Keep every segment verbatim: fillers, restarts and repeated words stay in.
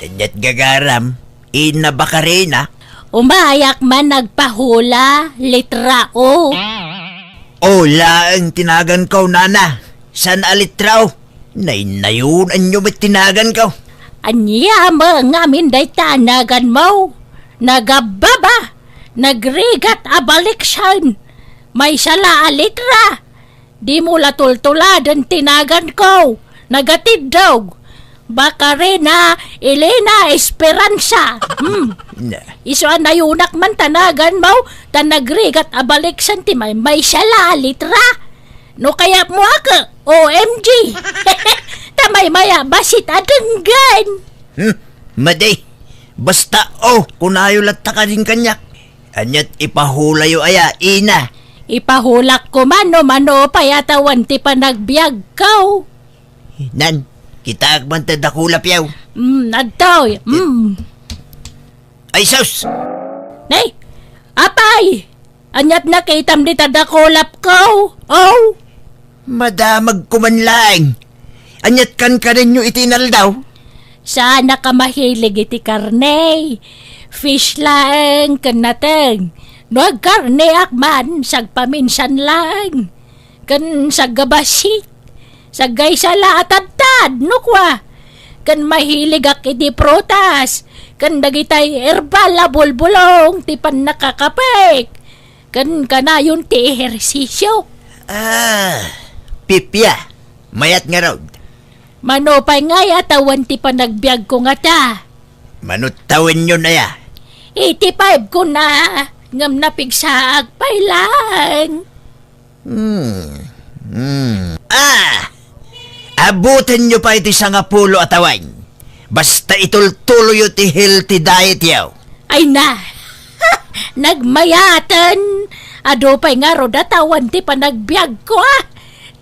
Inyat gagaram, ina Bakarina. Umayak man nagpahula, litra O. O laeng ti naganko, nana. Saan a litra O? Nainnayon, anyo met ti naganko? Ania met ngamin dayta naganmo? Nagababa, nagrigat a baliksan. Maysa la a litra. Dimo la tultuladen ti naganko. Nagatiddog. Bakarina Elena Esperanza. Hmm. Na. Isu a nayonak man ta naganmo, ta nagrigat a baliksan ti may, maysa la a litra. No kayatmo a ke, O M G. Ta maymay-a bassit a denggen. Hmm, madi. Basta, O, kunayo latta kadin kaniak. Aniat ipahulayo aya, ina? Ipahulak koma no mano pay a tawen ti panagbiagko. Nan, kitaek man ta dakulapiaw. Mm, adtoy. Mm. Ay, sus! Nay! Apay! Aniat nakitam dita dakulapko? O! Madamag ko man laeng. Aniat kankanenyo iti inaldaw? Saanak a mahilig iti karne. Fish laeng ken nateng. No agkarneak man, sagpaminsan laeng. Ken saggabassit. Saggaysa la a tadtad, no kua. Ken mahiligak iti prutas. Ken dagitay herbal a bulbulong ti pannakakapek. Ken kanayon ti ehersisio. Ah, pipia. Mayat ngarud. Mano pay ngay a tawen ti panagbiagko ngata? Mano tawenyon aya? Eighty-five ko na, ngem napigsaak pay laeng. Hmm. Hmm. Ah! Abutenyo pay ti sangapulo a tawen. Basta itultuloyo ti healthy diet yo. Ay na! Nagmayaten! Adu pay ngarud a tawen ti panagbiagko, ah!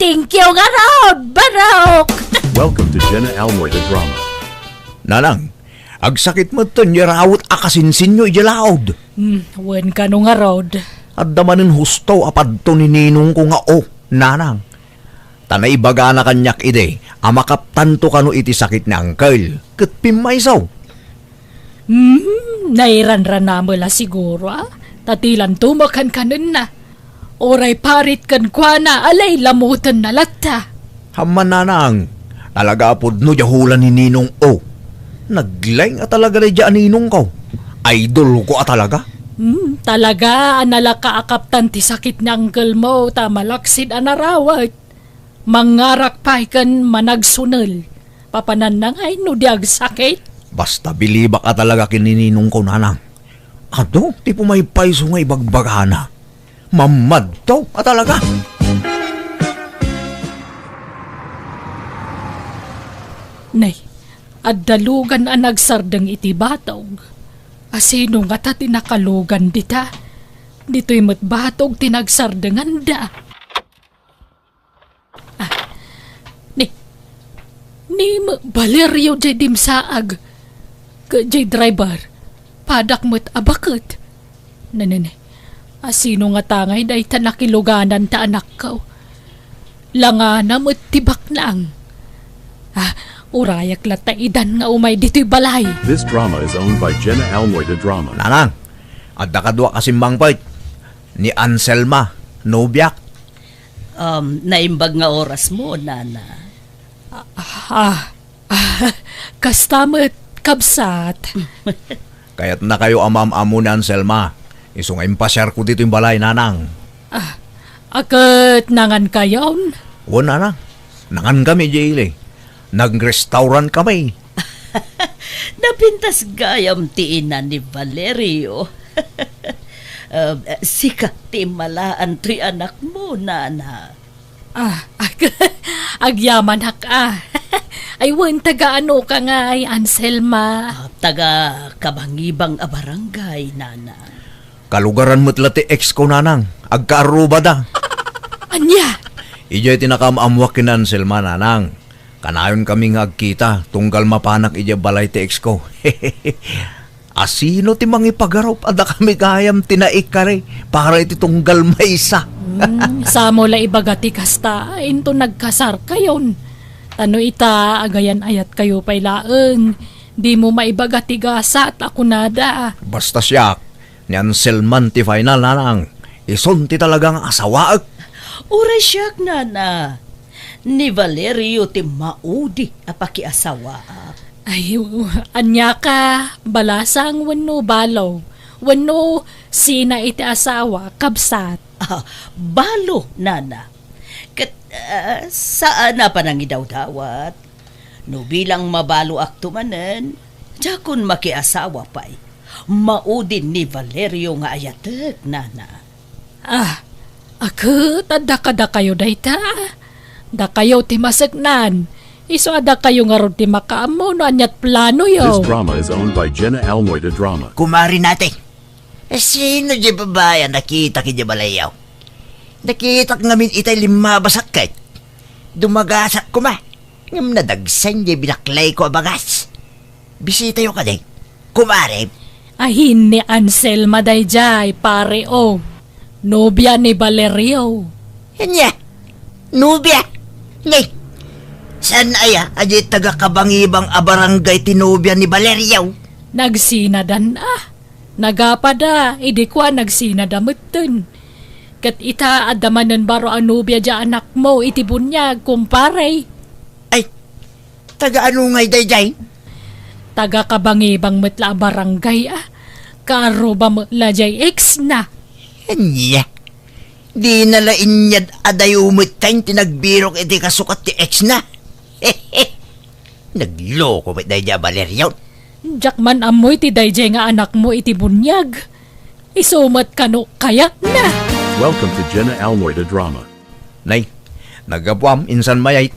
Thank you ngarud, Barok! Welcome to Jenna Almoy the Drama. Nanang, agsakit metten ti arawet a kasinsinyo idiay laud. Hmm, wen kano ngarud. Adda manen husto a padto ni ninongko nga O, nanang. Ta naibagana kaniak idi a makaptanto kano iti sakit ni Angkel, ket pimmayso. Hmm, nairanranam la siguro, ah. Ta dilanto makankanenna. Uray parit kenkuana a lailamotenna latta. Ammo, nanang, talaga a pudno diay hula ni Ninong O. Naglaing a talaga daydiay a ninongko. Idolko a talaga. Hmm, talaga a nalaka a kaptan ti sakit ni angkelmo ta malaksid a narawet. Mangngarak pay ken managsunel. Papananna ngay no di agsakit? Basta bilibak a talaga ken ni ninongko, nanang. Adu ti pumaypayso nga ibagbagana. Mammadto a talaga. Nay, adda lugan a nagsardeng iti batog. Asino ngata ti nakalugan dita? Ditoy met batog ti nagsardenganda. Ah, ni, ni Valerio jay dimsaag, ket jay driver, padak met a baket. Nene, asino ngata ngay dayta nakiluganan ta anakko? Langana met ti baknang. Ah, urayak latta idan nga umay ditoy balay. This drama is owned by Jenna Almoy the Drama. Nanang, adda kaduak a simmangpet. Ni Anselma, nobiak. Um, naimbag nga orasmo, nana. Ah, ah, kasta met, kabsat. Kayatnakayo a maam-ammo ni Anselma. Isu nga impasiarko ditoy balay, nanang. Ah, a ket nangankayon? Wen, nanang. Nangankami idiay ili. Nag-restaurant kami. Napintas gayam ti ina ni Valerio. Um, sika ti immalaan toy anakmo, nana. Ah, ag-, agyamanak, ah. Ay, wen, taga ano ka ngay, Anselma? Ah, taga Kabangibang a barangay, nana. Kalugaran met la ti ex ko, nanang. Agkaarrubada. Ania? Idiay ti nakaam-ammoak ken Anselma, nanang. Kanayon kami nga agkita, tunggal mapanak idiay balay ti ex ko. Asino ti mangipagarup a dakami gayam ti naikari para iti tunggal maysa? Hmm, samo la ibaga ti kasta, inton nagkasarkayon. Ta no ita, agayan-ayatkayo pay laeng. Dimo maibaga ti gasat a kunada. Basta siak, ni Anselman ti final, nanang. Isun ti talaga nga asawaek. Uray siak, nana. Ni Valerio ti maudi a pakiasawaak. Ay, ania ka, balasang wenno balo? Wenno sina iti asawa, kabsat? Ah, balo, nana. Ket, ah, saan a panangidawdawat. No bilang mabaloakto manen, diakon makiasawa pay. Maudi ni Valerio nga ayatek, nana. Ah, aket, adda kadakayo dayta. Dakayo ti maseknan. Isu a dakayo ngarud ti makaammo no aniat planoyo. This drama is owned by Jenna Almoy de Drama. Kumari nate. Eh, sino di babae a nakitak iti balayaw? Nakitak ngamin itay limmabasak ket dumagasak koma. Ngem nadagsen di binaklayko a bagas. Bisitayo kadi, kumare. Ahin ni Anselma daydiay, pare, o. Nobia ni Valerio. Ania? Nobia? Ni, saan aya a di taga-Kabangibang a barangay ti nobia ni Valerio? Nagsinadan, ah. Nagapada, idi kua nagsinada metten. Ket ita, adda manen baro a nobia diay anakmo iti buniag, kumpare. Ay, taga-ano ngay daydiay? Taga-Kabangibang met la a barangay, a. Kaaruba met la diay ex na. Ania? Dina la inyad a dayo metten ti nagbirok iti kasukat ti ex na. Nagloko met daydiay a Valerio. Diak man ammo iti daydiay nga anakmo iti buniag. Isu met kano kayatna. Welcome to Jenna Almoy de Drama. Nay, naggapuam, insan mayat.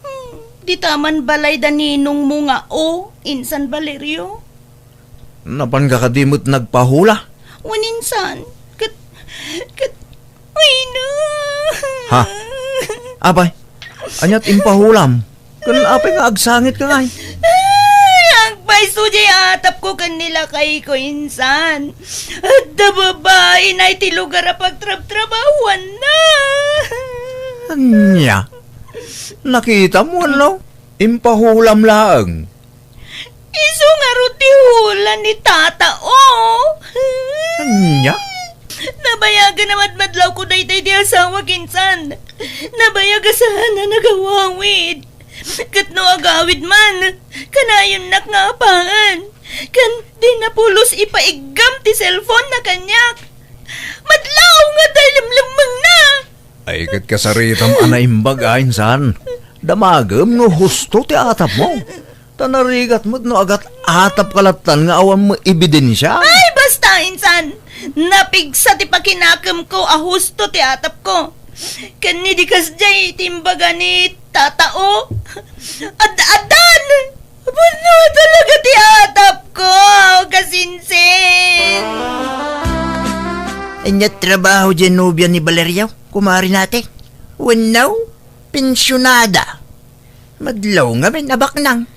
Hmm, dita man balay da ninongmo nga o, insan Valerio? Napanka kadi met nagpahula? Wen insan, ket, ket, ay na. Ha? Apay, aniat impahulam? Ken apay nga agsangitka ngay? Ay, agpayso diay atapko ken ni lakayko insan. Adda babaina iti lugar a pagtrabtrabahuanna. Ania? Nakitam wenno? Impahulam laeng. Isu ngarud ti hula ni Tata, o. Ania? Nabayagan a madmadlawko daytoy ti asawak insan. Nabayag a saan a nagawawid. Ket no agawid man, kanayonnak nga apaen. Ken di napulos ipaiggam ti cellphone na kaniak. Madlaw nga adda limlemmengna. Ay, ket kasaritam a naimbag a insan. Damagem no husto ti atapmo. Ta narigat met no agat-atapka lattan nga awan met ebidensia. Ay, basta, insan! Napigsa ti pakinakemko a husto ti atapko. Ken ni di kasdiay ti imbaga ni Tata, o. Ad-addan! Pudno talaga ti atapko, kasinsin! Ania trabaho diay nobia ni Valerio, kumari nate? Wenno, pensionada? Madlaw ngamin a baknang,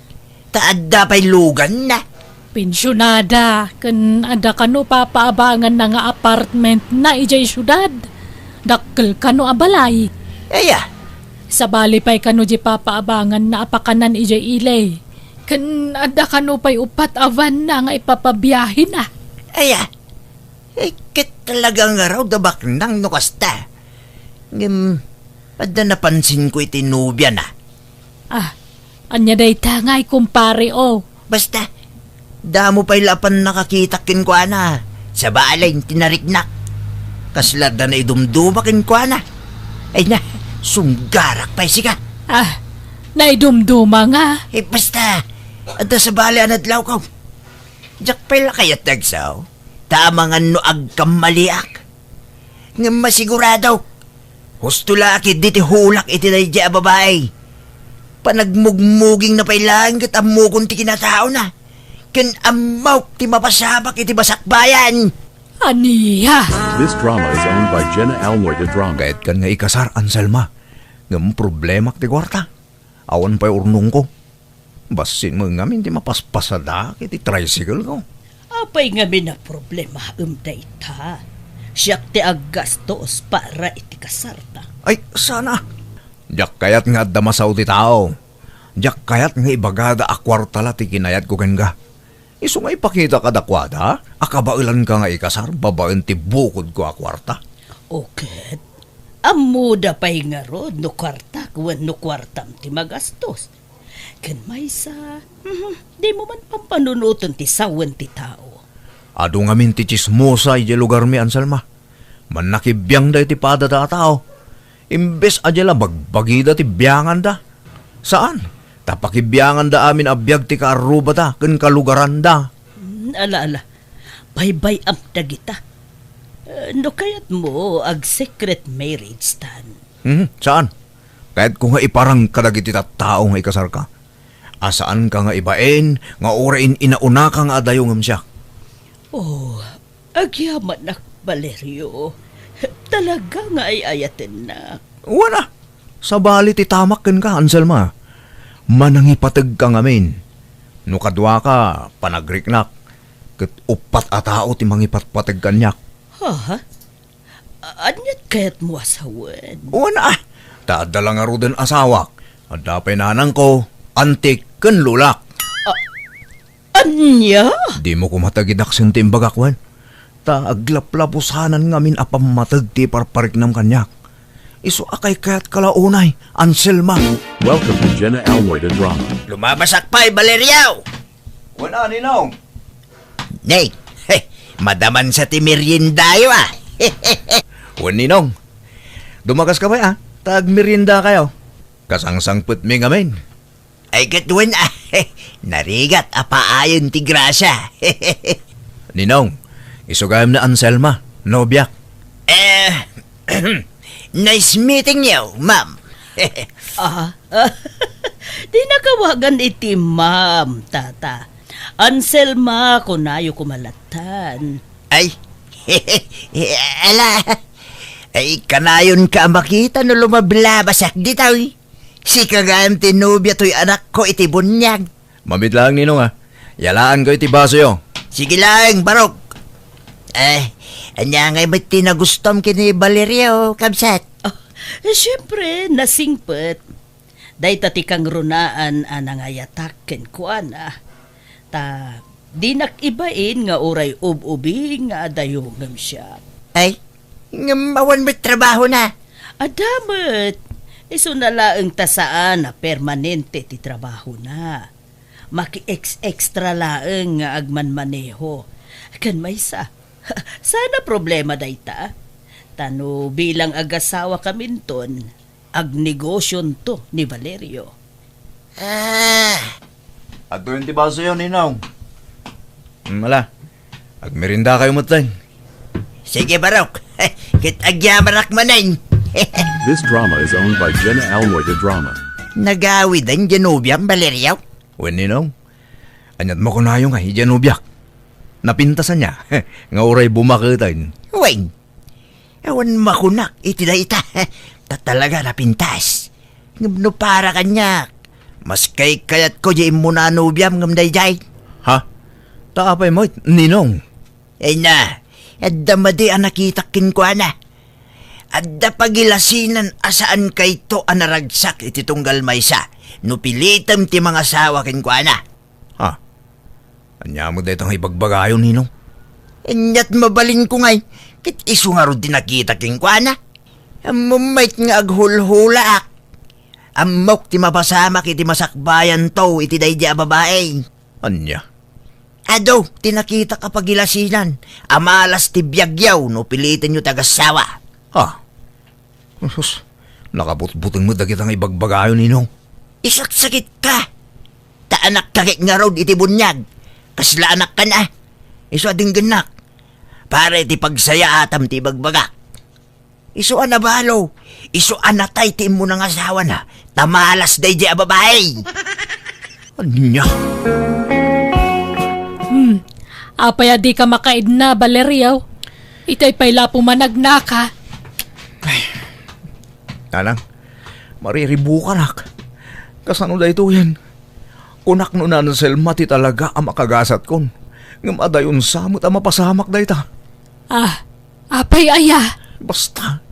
ta adda pay luganna. Pensionada, ken adda kano papaabanganna nga apartmentna idiay siudad. Dakkel kano a balay. Aya? Sabali pay kano di papaabanganna a pakanan idiay ili. Ken adda kano pay uppat a vanna nga ipapabiahena. Aya? Ay, ket talaga ngarud a baknang no kasta. Ngem, adda napansinko iti nobiana. Ah, ania dayta ngay, kumpare, o? Basta, damo pay la a pannakakitak kenkuana. Sabali, tinariknak. Kasla adda naidumduma kenkuana. Ay na, sunggarak pay sika. Ah, naidumduma nga. Eh, basta, adda sabali a nadlawko. Diak pay la kayat ti agsaw, ta amangan no agkammaliak. Ngem masigurado, husto la a ketdi ti hulak iti daydiay a babai. Panagmugmugingna pay laeng ket ammokon ti kinataona. Ken ammok ti mapasamak iti basakbayan. Ania? This drama is owned by Jenna Almoy de Drama. Kayatkan nga ikasar, Anselma. Ngem problemak ti kuarta. Awan pay urnongko. Bassit met ngamin ti mapaspasadak iti tricycle ko. Apay ngamin a problemaem dayta? Siak ti aggastos para iti kasarta. Ay, sana. Diak kayat nga adda masao ti tao. Diak kayat nga ibagada a kuarta la ti kinayatko kenka. Isu nga ipakita kadakuada a kabaelanka nga ikasar babaen ti bukodko a kuarta. O ket, ammoda pay ngarud no kuartak wenno kuartam ti magastos. Ken maysa, mhm, dimo man pampanunoten ti sawen ti tao. Adu ngamin ti tsismosa idiay lugarmi, Anselma. Mannakibiangda iti padada a tao. Imbes a dia la bagbagida ti bianganda. Saan? Ta pakibianganda amin a biag ti kaarrubada ken kalugaranda. Hmm, ala, ala. Baybay-am dagita. Eh, no kayatmo, ag-secret marriage tan. Hmm, saan? Kayatko nga iparang kadagiti tattao nga ikasarka. A saanka nga ibain nga uray in-inaunaka nga adayo ngem siak. Oh, agyamanak, Valerio. Talaga nga ay-ayatennak. Wen a, sabali ti tamak kenka, Anselma. Manangipategka ngamin. No kaduaka, panagriknak, ket uppat a tao ti mangipatpateg kaniak. Ha? A-, aniat kayatmo a sawen? Wen a, ta adda la ngaruden asawak. Adda pay nanangko, antik, ken lolak. A-, ania? Dimo koma tagidaksen ti imbagak, wen? Ta aglaplapusanan ngamin a pammateg ti iparpariknam kaniak. Isu a kaykayatka la unay, Anselma. Welcome to Jenna Almoy the Drama. Lumabasak pay, Valerio! Wen a, Ninong. Nay, he, madamansa ti meriendayo, a. Wen, Ninong. Dumakaska pay, a. Ta agmeriendakayo. Kasangsangpetmi ngamin. Ay, ket wen, a. Narigat a paayen ti grasia. Ninong, isu gayam ni Anselma, nobiak. Eh, nice meeting you, ma'am. Ah, di nakawagan iti ma'am, tata. Anselma, kunayo koma lattan. Ay, ala. Ay, kanayonka a makita no lumablabasak ditoy. Sika gayam ti nobia toy anakko iti buniag. Mamit laeng, Ninong, a. Yalaanko iti basoyo. Sige laeng, barok. Eh, ania ngay met ti nagustom ken ni Valerio, kabsat? Oh, eh, siempre, nasingpet. Dayta ti kangrunaan a nangayatak kenkuana. Ta dinak ibain nga uray ub-ubing nga adayo ngem siak. Ay, ngem awan met trabahona? Adda met. Isuna laeng ta saan a permanente ti trabahona. Maki-ex-extra laeng nga agmanmaneho. Ken maysa, saan a problema dayta? Ta no bilang agasawakaminton, agnegosionto ni Valerio. Ah. Adtoyen ti basoyo, Ninong. Hmm, ala. Agmeriendakayo met laeng. Sige, barok. Ket agyamanak manen. This drama is owned by Jenna Almoy de Drama. Nagawiden diay nobiam, Valerio? Wen, Ninong. Aniat makunayo nga idiay nobiak? Napintas ania nga uray bumaketen? Wen, awan makunak iti dayta. Ta talaga napintas. Ngem no para kaniak, mas kaykayatko diay immuna a nobiam ngem daydiay. Ha? Ta apay met, Ninong? Ay na, adda madi a nakitak kenkuana. Adda pagilasinan a saankayto a naragsak iti tunggal maysa no pilitem ti mangasawa kenkuana. Ha? Ania met dayta nga ibagbagayo, Ninong? Aniat mabalinko ngay, ket isu ngarud ti nakita kenkuana. Ammom met nga aghulhulaak. Ammok ti mapasamak iti masakbayanto iti daydi a babai. Ania? Adu ti nakitak a pagilasinan a malas ti biagyo no pilitenyo ti agassawa. Ha? Sus, nakabutbuteng met dagita nga ibagbagayo, Ninong. Isaksakitka! Ta anakka ket ngarud iti buniag. Kasla anakkan a. Isu a denggennak. Para iti pagsayaatam ti ibagbagak. Isu a nabalo. Isu a natay ti immuna nga asawana. Ta malas daydi a babai. Ania? Hmm. Apay a dika makaidna, Valerio? Itay pay la pumanagnaka. Ay, Nanang, mariribukanak. Kasano daytoyen? Kunak no ni Anselma ti talaga a makagasatkon. Ngem adayonsa met a mapasamak dayta. Ah, apay aya? Basta.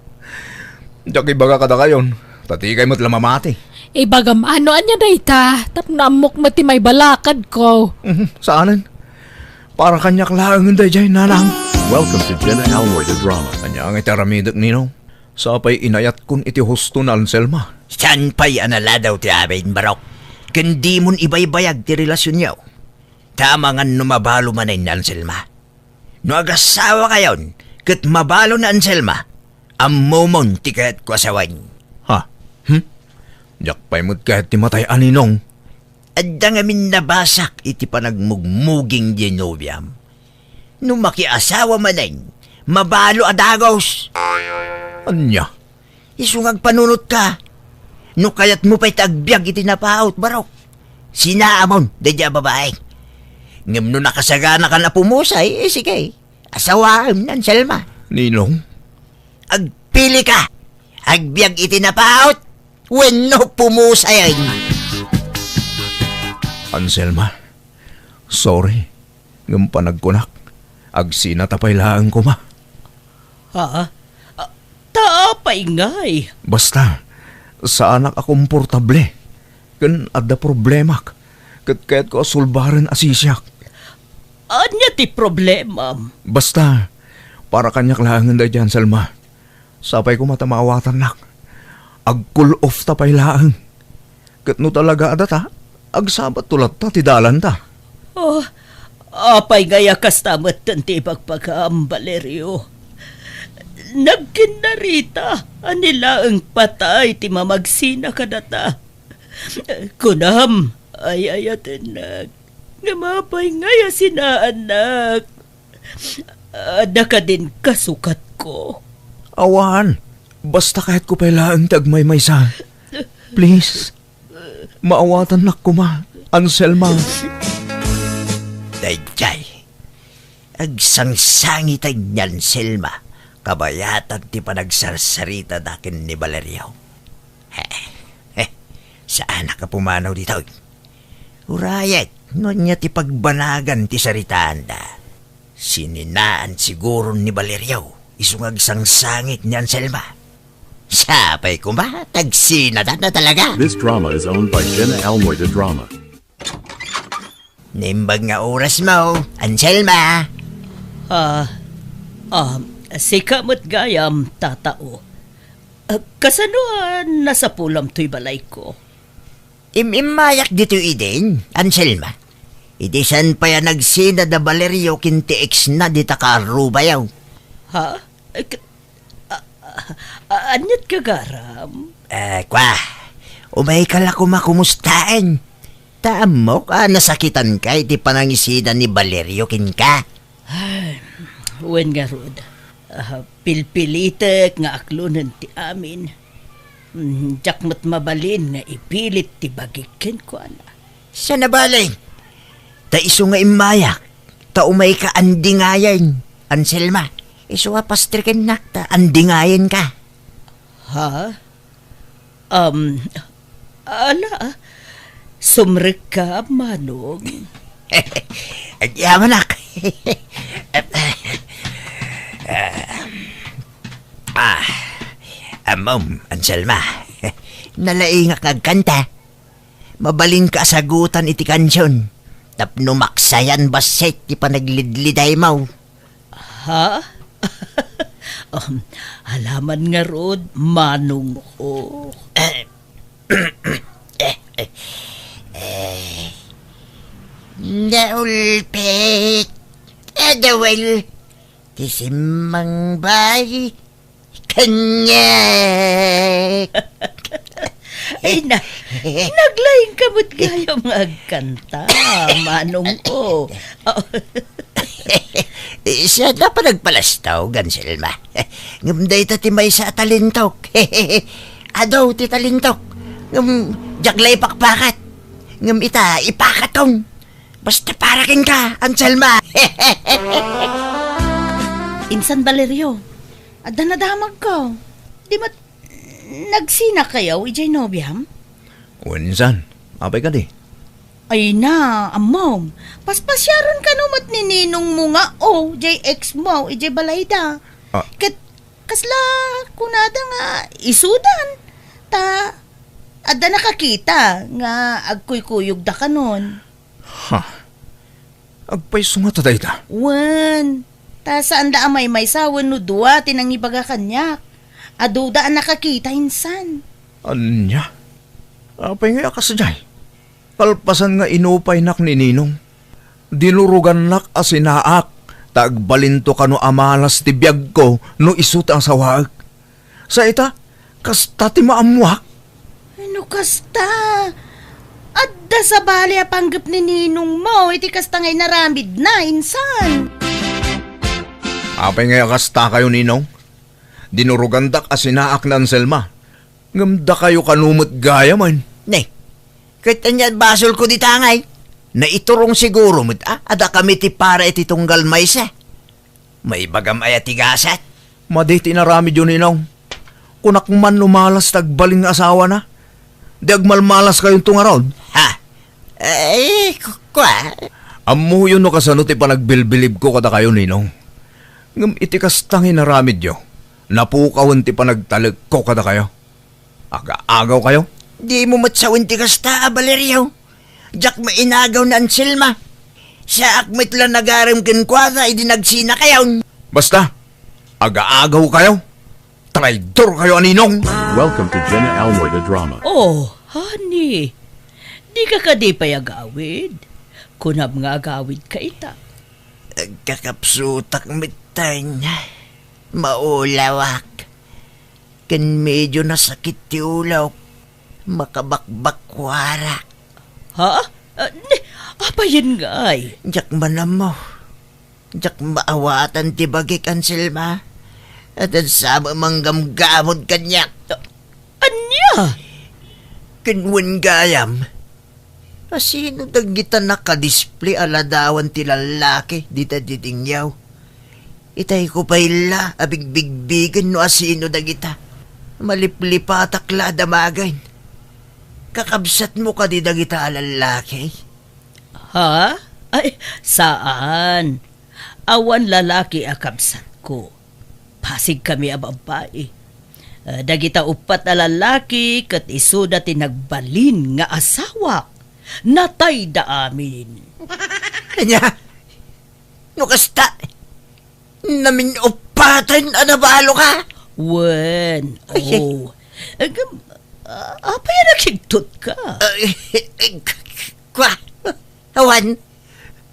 Diak ibaga kadakayon, ta dikay met la mamati. Ibagam, ano, ania dayta? Tapno ammok met ti maibalakadko. Mhm, saanen. Para kaniak laengen daydiay, nanang. Welcome to Jenna Almoy the Drama. Ania nga iti aramidek, Ninong? Sapay inayatkon iti husto ni Anselma. Saan pay a naladaw ti amin, Barok? Ken dimon ibaybayag ti relasionyo. Ta amangan no mabalo manen ni Anselma. No agasawakayon ket mabalo ni Anselma, ammomon ti kayatko a sawen. Ha? Hmm? Diak pay met kayat ti matay a, Ninong. Adda ngamin nabasak iti panagmugmuging diay nobiam. No makiasawa manen, mabalo a dagus. Ania? Isu nga agpanunotka. No kayatmo pay ti agbiag iti napaut, Barok, sinaamon daydiay a babai. Ngem no nakasaganakan a pumusay, eh, sige, asawaem ni Anselma. Ninong? Agpilika. Agbiag iti napaut wenno pumusayen. Anselma, sorry. Ngem panagkunak, agsinata pay laeng koma. Ha? Ah, ta apay ngay? Basta, saanak a komportable. Ken adda problemak. Ket kayatko a sulbaren a sisiak. Ania ti problemam? Basta, para kaniak laengen daydiay, Anselma. Sapay koma ta maawatannak. Ag-cool off ta pay laeng. Ket no talaga a data, agsabatto latta ti dalanta. Oh, apay ngay a kasta metten ti ibagbagam, Valerio? Nagkinnarita a ni laeng patay ti mamagsina kadata. Kunam, ay-ayatennak. Ngem apay ngay a sinaannak? Adda kadin kasukatko? Awan. Basta kayatko pay laeng ti agmaymaysa. Please. Maawatannak koma, Anselma. Daydiay. Agsangsangiten ni Anselma. Kabayatan ti panagsarsaritada ken ni Valerio. He, he, saanak a pumanaw ditoy. Urayek, no ania ti pagbanagan ti saritaanda. Sininaan siguro ni Valerio, isu nga agsangsangit ni Anselma. Sapay koma, tagsinada na talaga. This drama is owned by Jenna Almoy the Drama. Naimbag nga oras mo, Anselma. Ah, ah, sika met gayam, tatao. Ah, kasano a nasapulam toy balayko? Im-immayak ditoy idin, Anselma. Idi saan pay a nagsina da Valerio ken ti ex na dita kaarrubayo. Ha? Eh, k-, a-, a-, a-, aniat gagaram? Eh, kwa, umayka la koma kumustaen. Ta ammok a nasakitanka iti panangisina ni Valerio kenka. Ay, wen ngarud, ah, pilpilitek nga aklonen ti amin. Mm, diak met mabalin nga ipilit ti bagik kenkuana. Saan a bale? Ta isu nga immayak, ta umayka andingayen, Anselma. Isu a pastrikennak ta andingayenka. Ha? Um, ala, sumrekka, Manong. Agyamanak. Ah, ammom, Anselma. Nalaingak nga agkanta. Mabalinka a sagutan iti kansion. Tapno maksayan bassit ti panaglidlidaymo. Ha? Um, alaman ngarud, manongko. Eh, eh, eh, eh, naulpit. Adawal. Ti simmangbay. Kaniak. Ay na, naglaing ka met gayam nga agkanta, manongko. Siak a panagpalastog, Anselma. Ngem dayta ti maysa a talentok. Adu ti talentok. Ngem diak la ipakpakat. Ngem ita, ipakatong. Basta para kenka, Anselma. Insan Valerio, adda nadamagko. Di met nagsinakayo idiay nobiam? Wen, insan, apay kadi? Ay na, ammom. Paspasiaren kano met ni ninongmo nga, o, diay ex mo, idiay balayda. Ah. Ket kasla kunada nga isudan. Ta, Adda nakakita nga agkuykuyogda kanon. Ha? Agpayso nga ta dayta? Wen, ta saanda a maymaysa wenno dua ti nangibaga kaniak. Aduda a nakakita insan. Ania? Apay ngay a kasdiay? Kalpasan nga inupaynak ni Ninong, dinurogannak a sinaak ta agbalinto kano a malas ti biagko no isu ti asawaek. Sa ita, kasta ti maammoak. No kasta, adda sabali a panggep ni ninongmo iti kasta nga inaramidna, insan. Apay ngay a kastakayo, Ninong? Dinurogandak a sinaak ni Anselma. Ngem dakayo kano met gayamen. Ne, ket ania basolko dita ngay? Naiturong siguro met a, a dakami ti para iti tunggal maysa. Maibagam aya ti gasat? Madi ti inaramidyo, Ninong. Kunak man no malas ti agbalin nga asawana. Di agmalmalaskayonto ngarud? Ha? Ay, ku-, kua? Ammoyo no kasano ti panagbilbilibko kadakayo, Ninong. Ngem iti kasta nga inaramidyo, napukawen ti panagtalekko kadakayo. Aga-agaw kayo? Dimo met sawen ti kasta, Valerio. Diak mainagaw ni Anselma. Saak met la nagarem kenkuana idi nagsinakayon. Basta, aga-agaw kayo. Traidor kayo a ninong. Welcome to Jenna Almoy the Drama. Oh, honey. Di ka kadi pay agawid? Kunam nga agawid ka ita. Agkakapsutak metten. Maulawak. Ken medyo nasakit ti ulok. Makabakbakkuarak. Ha? Ah, ni, apayen ngay? Diak man ammo. Diak maawatan ti bagik, Anselma. Adda sa manggamgamod kaniak. Ah, ania? Ken wen gayam, asino dagita nakadisplay a ladawan ti lallaki dita didingyaw? Itayko pay la a bigbigbigen no asino dagita. Maliplipatak la a damagen. Kakabsatmo kadi dagita a lallaki? Ha? Ay, saan. Awan lalaki a kabsatko. Pasigkami a babbai. Ah, dagita uppat a lalaki ket isuda ti nagbalin nga asawak. Natayda amin. Ania? No kasta, namin-uppaten a nabaloka? Wen, ay, ay. Oh. Agam, ah, apay a nakigtot ka? Ay, ay, k-, k-, kwa? Awan,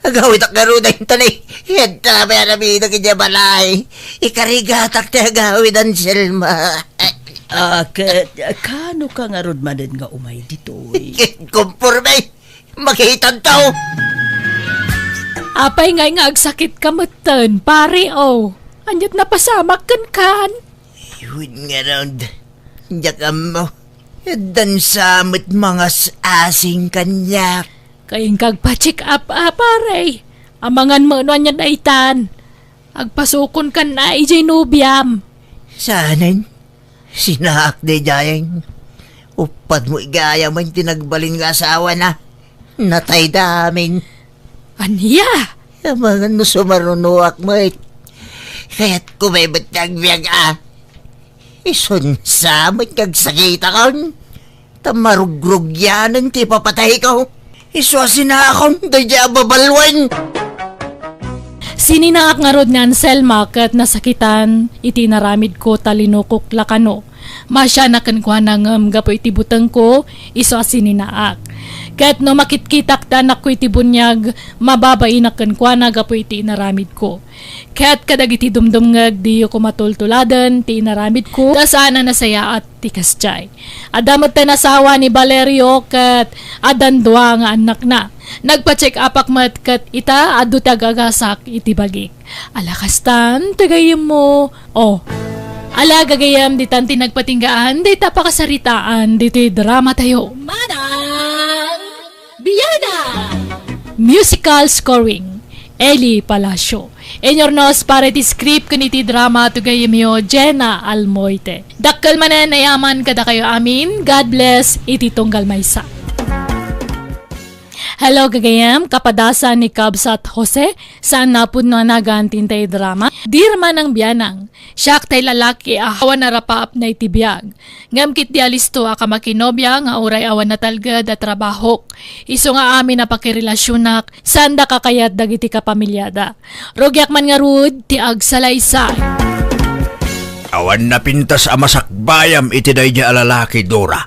agawidak ngarud dayta ni, yadda may aramidek idiay balay. Ikarigatak ti agawid, Anselma. Ah, ket, kano ka ngarud manen nga umay ditoy? Konporme, makitanto. Apay ngay nga agsakit ka metten, pare, oh. Aniat napasamak kenkan? Iwid ngarud, diak ammo. Addan sa met mangas-asing kaniak. Kayeng kagpa-check up, ah, pare. Amangan mo no anian a itan. Agpasukon kan na idiay nobiam. Saanen? Sinaak daydiay. Uppat mo igayam ti nagbalin nga asawana. Natayda amin. Ania? Amangan no sumarunoak met. Kayatko met ti agbiag a. Isun sa met nga agsakitakon. Ta marugrugyanen ti ipapatayko. Isu a sinaakon daydiay a babaluen. Sininaak ngarud ni Anselma ket nasakitan iti inaramidko ta linukok la kano. Maasianak kenkuana ngem gapu iti butengko, isu a sininaak. Ket no makitkitak ti anakko iti buniag, mababainak kenkuana gapu iti inaramidko. Ket kadagiti dumdumngeg, diyo koma tultuladen ti inaramidko, ta saan a nasayaat ti kasdiay. Adda metten asawa ni Valerio ket addan dua nga annakna. Nagpa-check upak met ket ita, adu ti agagasak iti bagik. Ala kastan ti gayyemmo. Oh. Ala gagayyem, ditan ti nagpatinggaan dayta pakasaritaan ditoy dramatayo. Manang Biana! Musical scoring, Eli Palacio. Inyurnos para iti script ken iti drama, tugayyemyo, Jenna Almoite. Dakkel manen a yaman kadakayo amin. God bless iti tunggal maysa. Hello, gagayam, kapadasan ni Kabsat Jose, saan napudno a nagan ti intay drama. Dirman ang bianang, siak tay lalaki a awan a rapaapna iti biag. Ngem ketdi alisto a kamakinobia nga uray awan natalged a trabahok. Isu nga amin a pakirelasionak, saanda kakayat dagiti kapamiliada. Rugiak man ngarud ti agsalaysay. Awan napintas a masakbayam iti daydi a lalaki, Dora.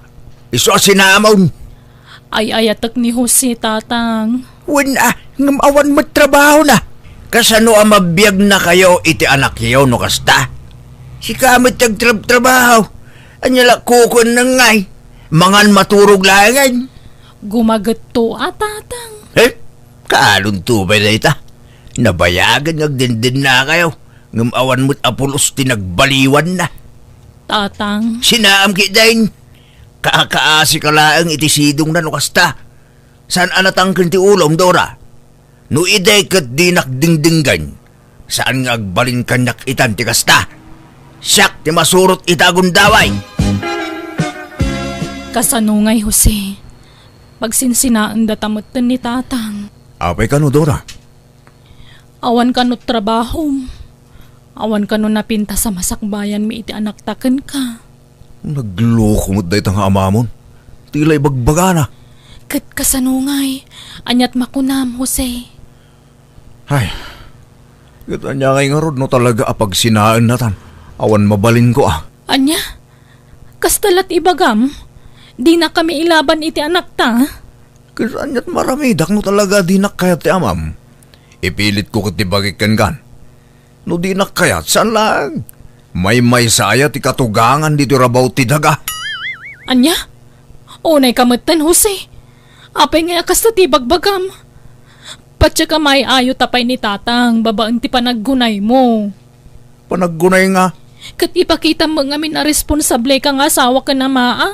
Isu a sinaamon. Ay-ayatek ni Jose, Tatang. Wen a, ngem awan met trabahona. Kasano a mabiagnakayo iti anakyo no kasta? Sika met ti agtrabtrabaho. Ania la kukuenna ngay? Mangan maturog laengen. Gumagetto a, Tatang. Eh? Kaanonto pay dayta? Nabayagen nga agdendennakayo, ngem awan met a pulos ti nagbaliwanna. Tatang. Sinaam ketdin. Kaakaasika laeng iti sidongna no kasta. Saan a natangken ti ulom, Dora? No idi ket dinak dingdinggen, saan nga agbalin kaniak itan ti kasta? Siak ti masurot ita a gundaway. Kasano ngay, Jose? Pagsinsinaen data metten ni Tatang. Apay kano, Dora? Awan kano trabahom. Awan kano napintas a masakbayanmi iti anakta kenka. Nagloko met dayta nga amamon. Ti la ibagbagana. Ket kasano ngay? Aniat makunam, Jose? Ay, ket ania ngay ngarud no talaga a pagsinaennatan? Awan mabalinko a. Ania? Kasta la't ibagam? Dinakami ilaban iti anakta? Ket aniat maramidak no talaga dinak kayat ti amam? Ipilitko ket ti bagik kenkan. No dinak kayat, saan laeng. Maymaysa aya ti katugangan ditoy rabaw ti daga. Ania? Unayka metten, Jose. Apay ngay a kasta ti ibagbagam? Patiek a maay-ayo ta pay ni Tatang babaen ti panaggunaymo. Panaggunay nga? Ket ipakitam met ngamin a responsableka nga asawa ken ama a.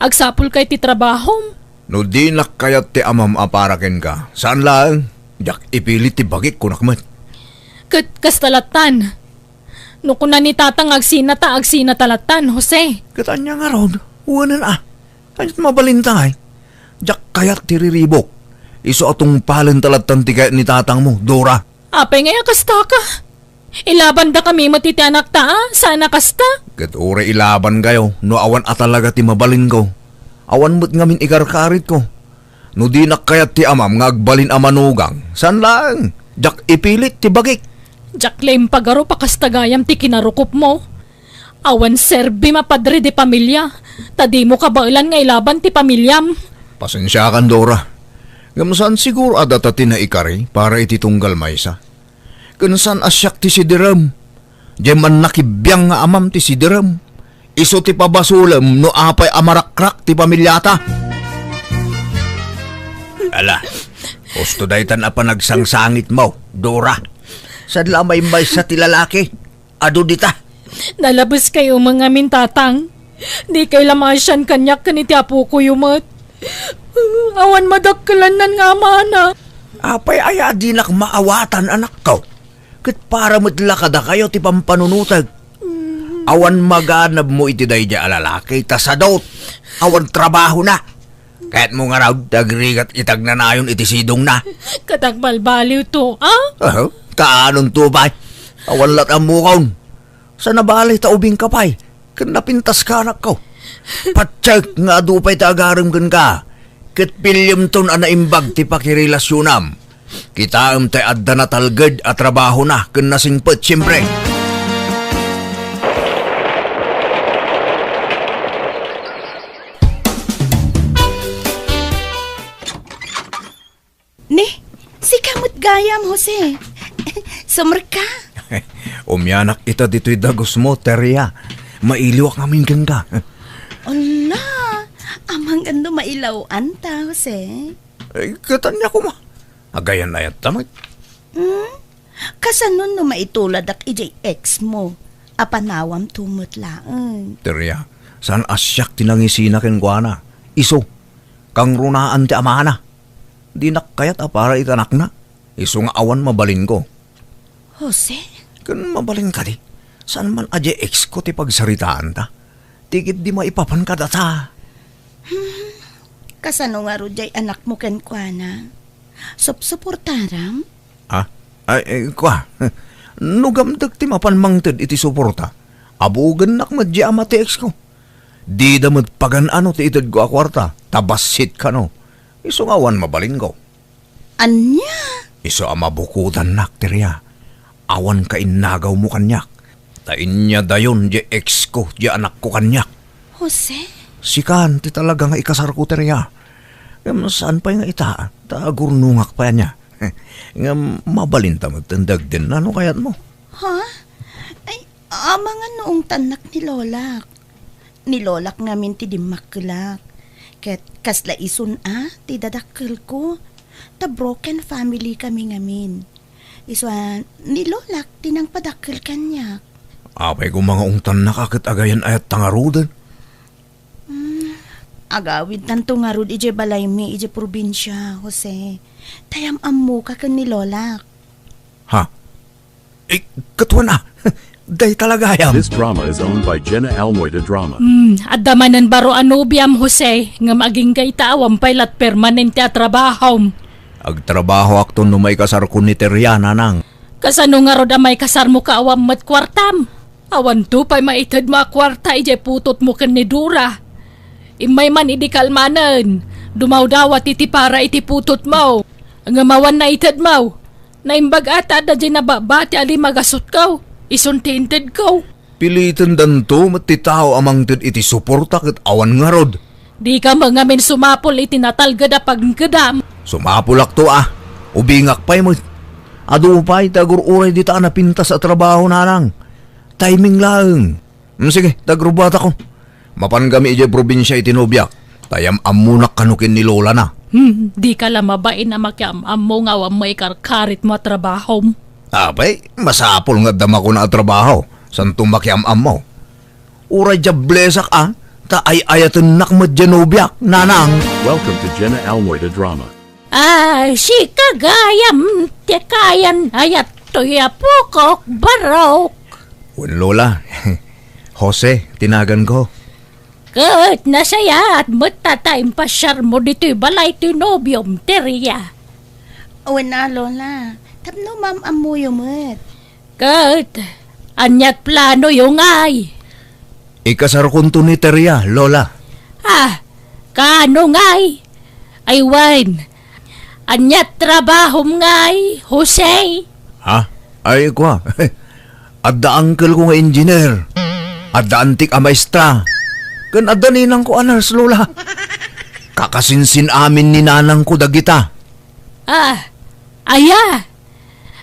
Agsapulka iti trabahom. No dinak kayat ti amam a para kenka, saan laeng. Diak ipilit ti bagik, kunak met. Ket kasta lattan. No kuna ni Tatang nga agsinata, agsinata lattan, Jose. Ket ania ngarud? Wenen a. Aniat mabalinta ngay? Diak kayat ti riribuk. Isu a tungpalenta lattan ti kayat ni Tatangmo, Dora. Apay ngay a kastaka? Ilabandakami met iti anakta a, saan a kasta? Ket uray ilabankayo no awan a talaga ti mabalinko. Awan met ngamin ikarkaritko. No dinak kayat ti amam nga agbalin a manugang, saan laeng. Diak ipilit ti bagik. Diak la impagarup a kasta gayam ti kinarukopmo. Awan serbim a padre de pamilia, ta dimo kabaelan nga ilaban ti pamiliam. Pasensiakan, Dora. Ngem saan siguro a data ti naikari para iti tunggal maysa. Ken saan a siak ti sidirem. Diay mannakibiang nga amam ti sidirem. Isu ti pabasolem no apay a marakrak ti pamiliata. Ala, husto daytan a panagsangsangitmo, Dora. Saan la a maymaysa ti lalaki? Adu dita. Nalabeskayo met ngamin, Tatang. Dikay la maasian kaniak ken iti apokoyo met. Awan madakkelannan nga amana. Apay aya a dinak maawatan, anakko? Ket para met la kadakayo ti pampanunotek. Awan maganabmo iti daydiay a lalaki ta sadot. Awan trabahona. Kayatmo ngarud ti agrigat iti agnanayon iti sidongna? Ket agbalbaliwto, a? Aha, kaanonto pay? Awan la't ammokon. Sa nabali ta ubingka pay, ken napintaska, anakko. Patiek nga adu pay ti agarem kenka, ket piliemton a naimbag ti pakirelasionam. Kitaem tay adda natalged a trabahona ken nasingpet, siempre. Ni, sika met gayam, Jose. Sumrekka? Umianak ita ditoy dagusmo, Teria. Mailiwak ngamin kenka. Ala, amangan no mailaw-anta, Jose. Eh, ket ania koma? Agayan-ayatta met. Hmm? Kasano no maituladak idiay ex mo? Apanawam to met laeng. Teria, saan a siak ti nangisina kenkuana. Isu, kangrunaan ti amana. Dinak kayat a para iti anakna. Isu nga awan mabalinko. Jose? Ken mabalin kadi, saan man a diay ex ko ti pagsaritaanta. Ti ketdi maipapan kadata. Hmm. Kasano ngarud jay anakmo kenkuana? Supsuportaram? Ah, ay, eh, kua, no gamdek ti mapan mangted iti suporta, abugennak met di ama ti ex ko. Dida met pagan-ano ti itedko a kuarta, ta bassit kano. Isu nga awan mabalinko. Ania? Isu a mabukodannak, Teria. Awan kainnagawmo kaniak. Ta inyadayon di ex ko, di anakko kaniak. Jose? Sikan ti talaga nga ikasarko, Teria. Ngem saan pay nga ita, ta agurnongak pay ania. Ngem mabalinta met ti dagdinna no kayatmo. Ha? Ay, amangan no ungtannak ni Lolak. Ni Lolak ngamin ti dimmakkelak. Ket kasla isun a ti dadakkelko. Ta broken family kami ngamin. Isu a, ni Lolak ti nangpadakkel kaniak. Apay koma nga ungtannak a ket agayan-ayatta ngaruden? Hmm, agawidtanto ngarud idiay balaymi idiay probinsia, Jose. Ta yam-ammoka ken ni Lolak. Ha? Eh, katuan a. Dayta la gayam. This drama is owned by Jenna Almoy de Drama. Hmm, adda manen baro a nobiam, Jose, ngem agingga ita awan pay lat permanente a trabahom. Agtrabahoakto no maikasarko ni Teria, nanang. Kasano ngarud a maikasarmo ka awan met kuartam? Awanto pay maitedmo a kuarta idiay putotmo ken ni Dora. Immay man idi kalmanen, dumawdawat iti para iti putotmo. Ngem awan naitedmo. Naimbag a ta adda diay nababati a limagasutko, isun ti intedko. Pilitendanto met ti tao a mangted iti suporta ket awan ngarud. Dika met ngamin sumapul iti natalged a pagngedam. Sumapulakto a, ubingak pay met. Adu pay ti agur-uray dita a napintas a trabaho, nanang. Timing laeng. Hmm, sige, ta agrubuatakon. Mapan kami idiay probinsia iti nobiak, ta yam-ammonak kano ken ni lolana. Hmm, dika la mabain a makiam-ammo nga awan maikarkaritmo a trabahom. Apay, masapul nga adda makuna a trabaho, santo makiam-ammo. Uray diablesak a, ta ay-ayatennak met diay nobiak, nanang. Welcome to Jenna Almoy the Drama. Ah, sika gayam ti kayan-ayat toy apokok, Barok. Wen, Lola. Jose ti naganko. Ket nasayaat met ta, ta impasiarmo ditoy balay ti nobiom, Teria. Wen a, Lola. Tapno maam-ammoyo met. Ket, aniat planoyo ngay? Ikasarkonto ni Teria, Lola. Ah, kaano ngay? Ay wen, aniat trabahom ngay, Jose? Ha? Ay, kua. Adda uncle ko nga engineer. Adda antik a maestra. Ken adda ninang ko a nurse, Lola. Kakasinsin-amin ni nanang ko dagita. Ah, aya?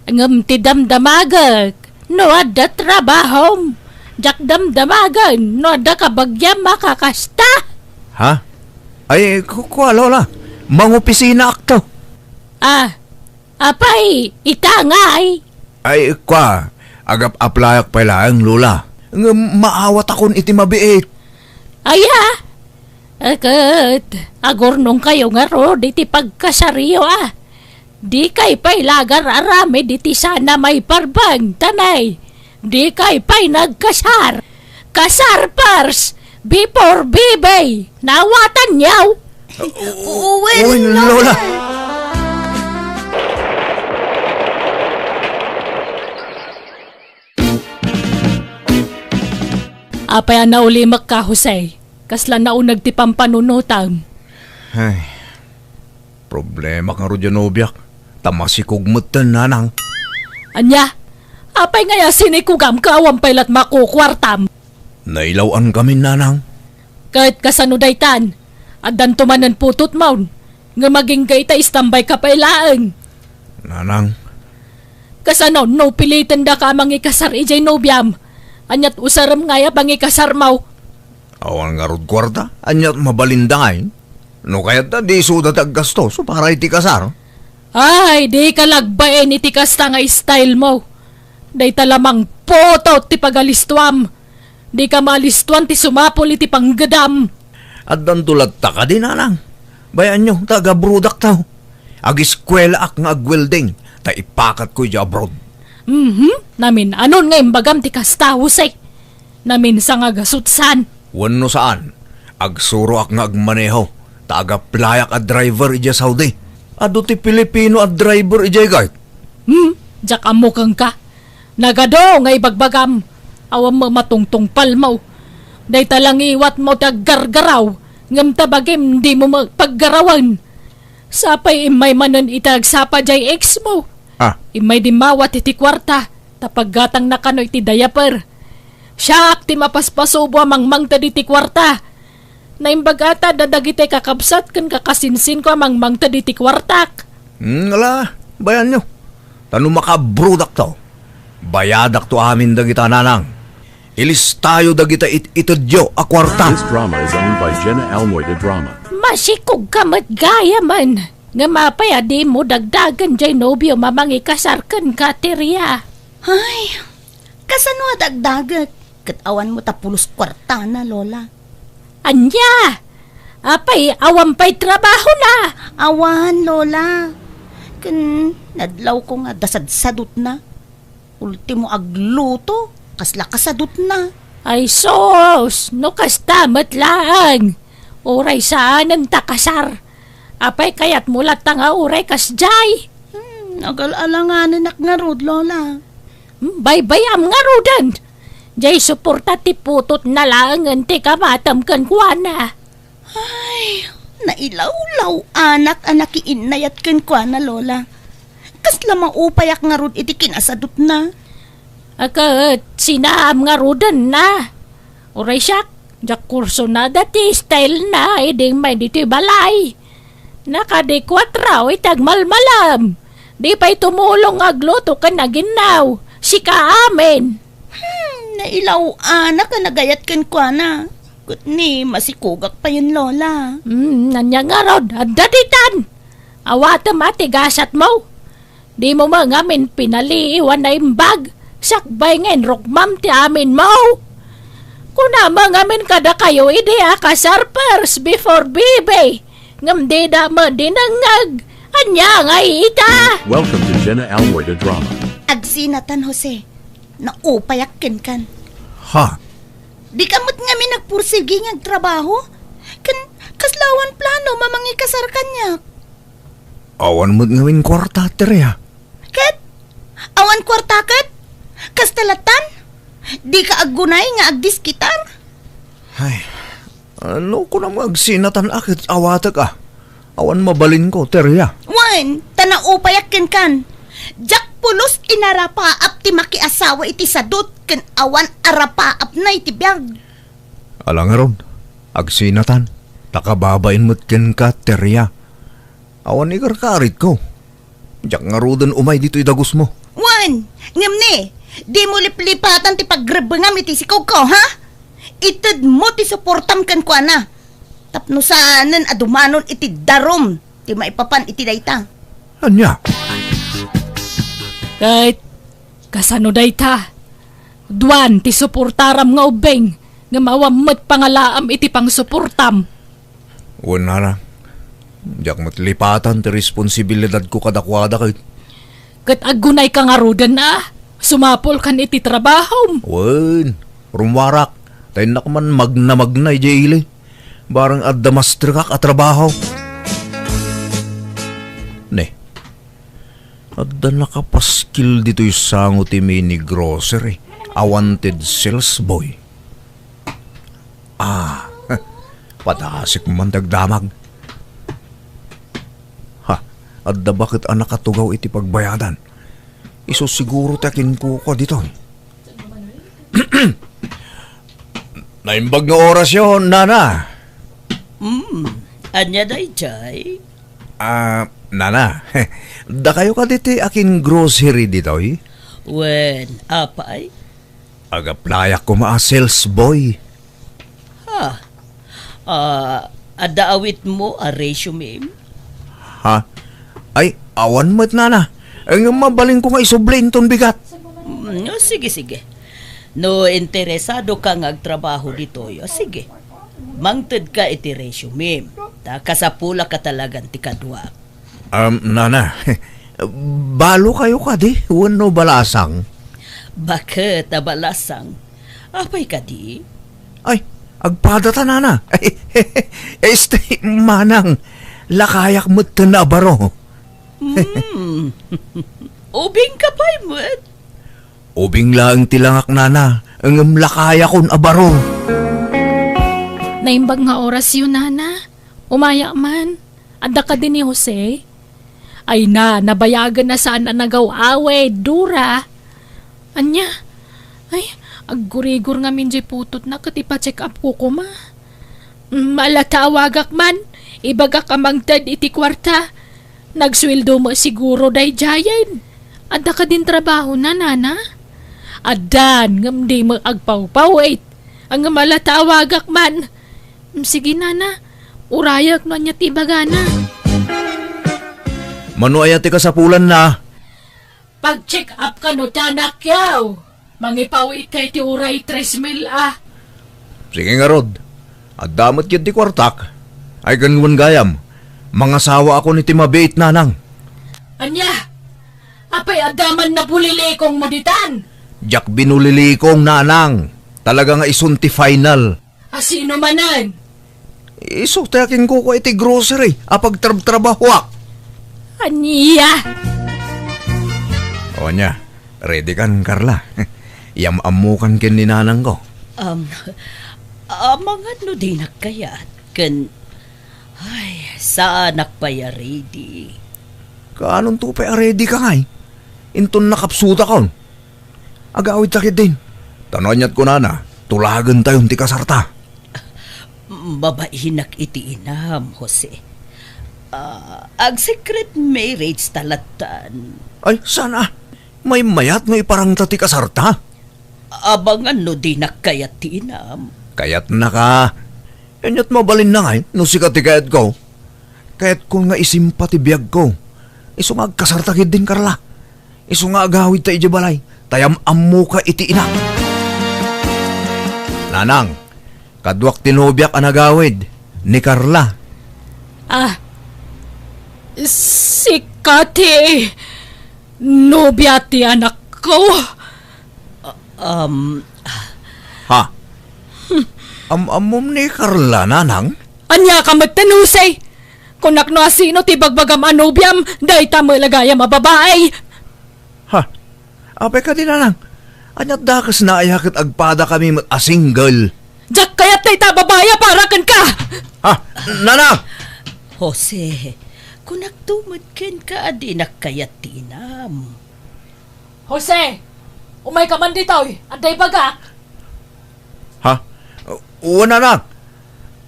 Ngem ti damdamagek, no adda trabahom, diak damdamagen no adda kabagiam a kakasta. Ha? Ay, ku-, kua, Lola. Mangopisinaakto. Ah, apay, ita ngay? Ay, kua, agap-aplayak pay laeng, Lola. Ngem maawatakon iti mabiit. Aya? Ket, agurnongkayo ngarud iti pagkasaryo a. Dikay pay lagar aramid iti sana maiparbeng, tanay. Dikay pay nagkasar. Kasar first, before baby. Nawatanyo? Wen, Lola. Apay a naulimekka, Jose? Kasla nauneg ti pampanunotam. Ay, problema ngarud diay nobiak. Ta masikog metten, nanang. Ania? Apay ngay a sinikogam ket awan pay lat makukuartam? Nailaw-ankami, nanang. Ket kasano daytan? Addanto manen putotmon. Ngem agingga ita, istambayka pay laeng. Nanang. Kasano no pilitendaka a mangikasar idiay nobiam? Aniat usarem ngay a pangikasarmo? Awan ngarud kuarta, aniat mabalinda ngay? No kayatta, di isuda ti aggasto, so para iti kasar. Ay, dika la agbain iti kasta nga stylemo. Dayta la mangputot ti pagalistuam. Dika maalistuan ti sumapul iti panggedam. Addanto latta kadi, nanang? Bay-anyo, ta agabrodakto. Agiskuelaak nga agwelding, ta ipakatko idiay abroad. Mhm, namin-anon nga imbagam ti kasta, Jose? Naminsan nga gasut saan? Wenno saan, agsuroak nga agmaneho, Ta agaplayak a driver idiay Saudi. Adu ti Filipino a driver idiay, Gart. Hmm? Diak ammo kenka. Nagadu nga ibagbagam. Awan met matungtungpalmo. Dayta la ngiwatmo ti aggargaraw, ngem ta bagim dimo met paggarawen. Sapay immay manen iti agsapa diay ex-mo. Ah. Immay dimmawat iti kuarta, ta paggatangna kano iti diaper. Siak ti mapaspasubo a mangmangted iti kuarta. Naimbag ata da dagiti kakabsat ken kakasinsinko a mangmangted iti kuartak. Hmm, ala, bayanyo. Ta no makabrudakto, bayadakto amin dagita, nanang. Ilistayo dagita it-itedyo a kuarta. This drama is owned by Jenna Almoy de Drama. Masikog ka met gayamen. Ngem apay a dimo dagdagen jay nobiom a mangikasar kenka, Teria? Ay, kasano a dagdagek? Ket awan mo ta pulos kuartana, Lola. Ania? Apay, awan pay trabahona? Awan, Lola. Ken nadlawko nga dasadsadutna. Ultimo agluto, kasla kasadutna. Ay sus, no kasta met laeng. Uray saanen ta kasar. Apay kayatmo latta nga uray kasdiay? Hmm, agal-alanganenak ngarud, Lola. Hmm, baybayam ngaruden. Jay suporta ti putotna laengen ti kamatem kenkuana. Ay, nailawlaw-anak a nakiinnayat kenkuana, Lola. Kasla maupayak ngarud iti kinasadutna. A ket sinaam ngarudenna. Uray siak, diak kursunada ti stylena idi immay ditoy balay. Nakadikuatro iti agmalmalam. Di pay tumulong nga agluto ken aginnaw. Sika amin. Hmm, nailaw-anak a nagayat kenkuana. Ket ni, masikogak payen, Lola. Hmm, ania ngarud, adda ditan. Awatem a ti gasatmo. Dimo met ngamin pinaliiw a naimbag. Sakbay nga inrukmam ti aminmo. Kuna met ngamin kadakayo idi a kasar first before baby. Ngem dida met dinengngeg. Ania ngay ita? Welcome to Jenna Almoy, the drama. Agsinatan, Jose. Naupayak kenkan. Ha? Dika met ngamin agpursigi nga agtrabaho? Ken kasla awan plano a mangikasar kaniak? Awan met ngamin kuarta, Teria. Ket? Awan kuarta ket? Kasta lattan? Dika aggunay nga agdiskitar? Ay, ano ko na agsinatan a ket awatek a? Awan mabalinko, Teria. Wen, ta naupayak kenkan. Diak pulos inarapaap ti makiasawa iti sadut ken awan arapaapna iti biag. Ala ngarud, agsinatan, ta kababain met kenka, Teria. Awan ikarkaritko. Diak ngaruden umay ditoy dagusmo. Wen, ngem ni, dimo liplipatan ti pagrebbengam iti sikogko, ha? Itedmo ti suportam kenkuana. Tapno saanen a dumanon iti darum ti maipapan iti dayta. Ania? Ket kasano dayta? Duan ti suportaram nga ubbing, ngem awan met pangalaam iti pangsuportam. Wen, nana, diak met lipatan ti responsibilidadko kadakuada ket. Ket aggunayka ngaruden a sumapulkan iti trabahom. Wen, rummuarak, ta innak man magnamagna idiay ili. Barang adda masterkak a trabaho. Ne, adda nakapaskil ditoy sango ti mini grocery a wanted sales boy. Ah, padasik man ti agdamag. Ha, adda baket a nakatugaw iti pagbayadan. Isu siguro ti akinkuko ditoy. Naimbag nga orasyo, nana. Hmm, ania daydiay? Ah, nana, dakayo kadi ti akin grocery ditoy? Wen, apay? Agaplayak koma a sales boy. Ha? Ah, adda awitmo a resume? Ha? Ay, awan met, nana. Ngem mabalinko nga isubli inton bigat. Mm, sige, sige. No interesado ka nga agtrabaho ditoy, o sige. Mangted ka iti resume. Ta kasapulak a talagan ti kadua. Um, nana, balo kayo kadi wenno balasang? Baket a balasang. Apay kadi? Ay, Agpadata, nana. Este, manang, lakayak metten a baro. Hmm. Ubingka pay met. Ubing laeng ti langak, nana, ngem lakayakon a baro. Naimbag nga orasyo, nana. Umayak man. Adda kadi ni Jose? Ay na, nabayagen a saan a nagaw-awid, Dora. Ania? Ay, aggurigor ngamin diay putotna ket ipa-check up ko koma. Mm, ala ta awagak man, ibagak a mangted iti kuarta. Nagsueldo met siguro daydiayen. Adda kadin trabahona, nana? Addan, ngem di met agpawpawit. Ngem ala ta awagak man. Mm, sige, nana. Urayak no ania ti ibagana. Mano aya ti kasapulanna? Pag-check up kano ti anakyo. Mangipawitka iti uray tres mil a. Sige ngarud. Adda met ketdi kuartak. Ay, ken wen gayam, mangasawaakon iti mabiit, nanang. Ania? Apay adda man nabulilikongmo ditan? Diak binulilikong, nanang. Talaga nga isun ti final. A sino manen? Isu ti akinkuko iti grocery a pagtrabtrabahoak. Ania? O ania, ready kan, Carla? Yam-ammokan ken ni nanangko. Um, amangan no dinak kayat, ken, ay, saanak pay a ready. Kaanonto pay a ready ka ngay? Inton nakapsutakon. Agawidta ketdin. Ta no aniat kunana, tulagentayon ti kasarta. Mabainak iti inam, Jose. Ah, ag-secret marriage ta lattan. Ay, saan a? Maymayat nga iparangta ti kasarta? Abangan no dinak kayat ti inam. Kayatnaka. Aniat mabalinna ngay no sika ti kayatko? Kayatko nga isimpa ti biagko. Isu nga agkasarta ketdin, Carla. Isu nga agawidta idiay balay, ta yam-ammoka iti inak. Nanang, kaduak ti nobiak a nagawid, ni Carla. Ah, sika ti nobia ti anakko? Um. Ha? Am-ammom ni Carla, nanang? Ania ka metten, Jose? Kunak no asino ti bagbagam a nobiam, dayta met la gayam a babai. Ha? Apay kadi, nanang? Aniat dakesna aya ket agpadakami met a single? Diak kayat dayta a babai a para kenka! Ha? Nanang! Jose, kunakto met kenka a dinak kayat ti inam. Jose, umayka man ditoy, adda ibagak. Ha? Wen, nanang.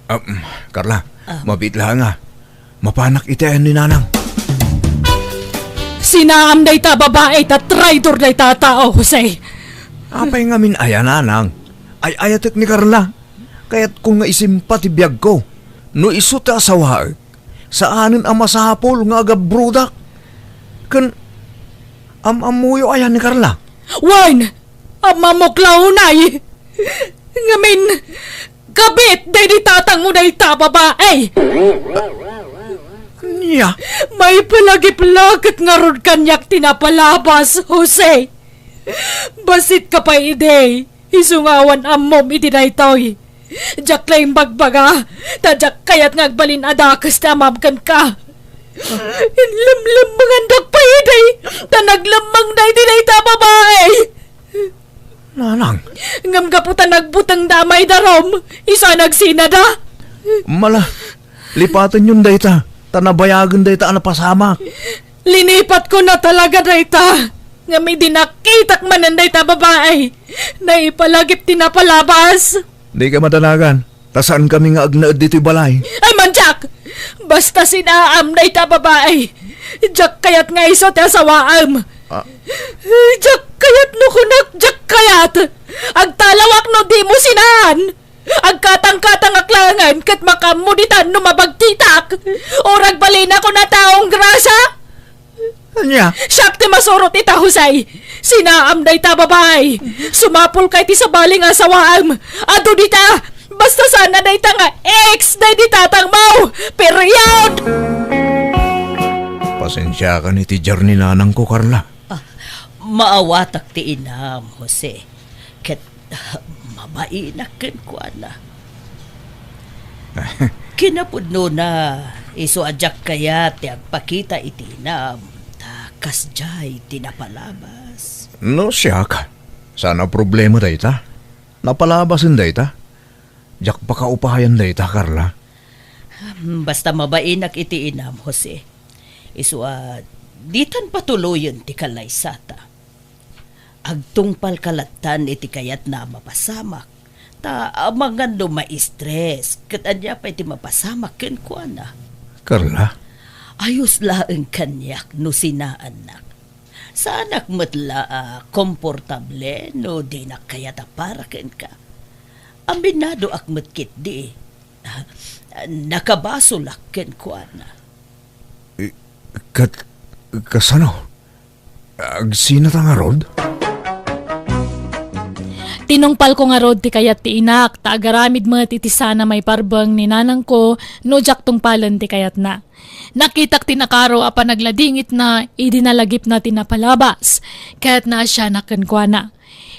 Ah, mm, Carla, ah, mabiit laeng a. Mapanak iti ayan ni nanang. Sinaam dayta a babai ta traidor dayta a tao, Jose. Apay ngamin aya, nanang? Ay-ayatek ni Carla. Kayatko nga isimpa ti biagko. No isu ti asawaek, saanen a masapul nga agabrodak. Ken am-ammoyo aya ni Carla? Wen, am-ammok la unay. Ngamin, kabit daydi tatangmo dayta a babai. Ania? Maipalagip la ket ngarud kaniak ti napalabas, Jose. Bassit ka pay idi. Isu nga awan ammom iti daytoy. Diak la imbagbaga, ta diak kayat nga agbalin a dakes ti amam kenka. Inlemlemmengandak pay idi, ta naglemmengda iti dayta a babai. Nanang. Ngem gapu ta nagbutengda a maidarum, isu a nagsinada. Mala, lipatenyon dayta, ta nabayagen dayta a napasamak. Linipatkon a talaga dayta. Ngem idi nakitak manen dayta a babai, naipalagip ti napalabas. Dika madanagan, ta saankami nga agnaed ditoy balay. Ay, mandiak! Basta sinaam dayta a babai. Diak kayat nga isu ti asawaem. Ah. Diak kayat no kunak, diak kayat. Agtalawak no dimo sinaan. Agkatangkatangak laengen ket makaammo ditan no mabagtitak. Or agbalinakon a taong grasa. Ania? Siak ti masurot ita, Jose. Sinaam dayta a babai. Sumapulka iti sabali nga asawaem. Adu dita. Basta saan a dayta nga ex daydi tatangmo. Period! Pasensiakan iti journey nanangko, Carla. Ah, maawatak ti inam, Jose. Ket mabainak kenkuana. Kinapudnona, isu a diak kayat ti agpakita iti inam, ta kasdiay ti napalabas. No siak, saan a problema dayta. Napalabasen dayta. Diak pakaupayan dayta, Carla. Hmm, basta mabainak iti inam, Jose. Isu a, ditan patuloyen ti kalaysata. Agtungpalka lattan iti kayatna a mapasamak, ta amangan no ma-stress, ket ania pay ti mapasamak kenkuana? Carla? Ayos laeng kaniak no sinaannak. Saanak met la a komportable no dinak kayat a para kenka. Aminadoak met ketdi. Nakabasolak kenkuana. I-, kat-, kasano? Agsinata ngarud? Tinungpalko ngarud ti kayat ti inak, ta agaramid met iti saan a maiparbeng ni nanangko no diak tungpalen ti kayatna. Nakitak ti nakaro a panagladingitna idi nalagipna ti napalabas, ket naasianak kenkuana.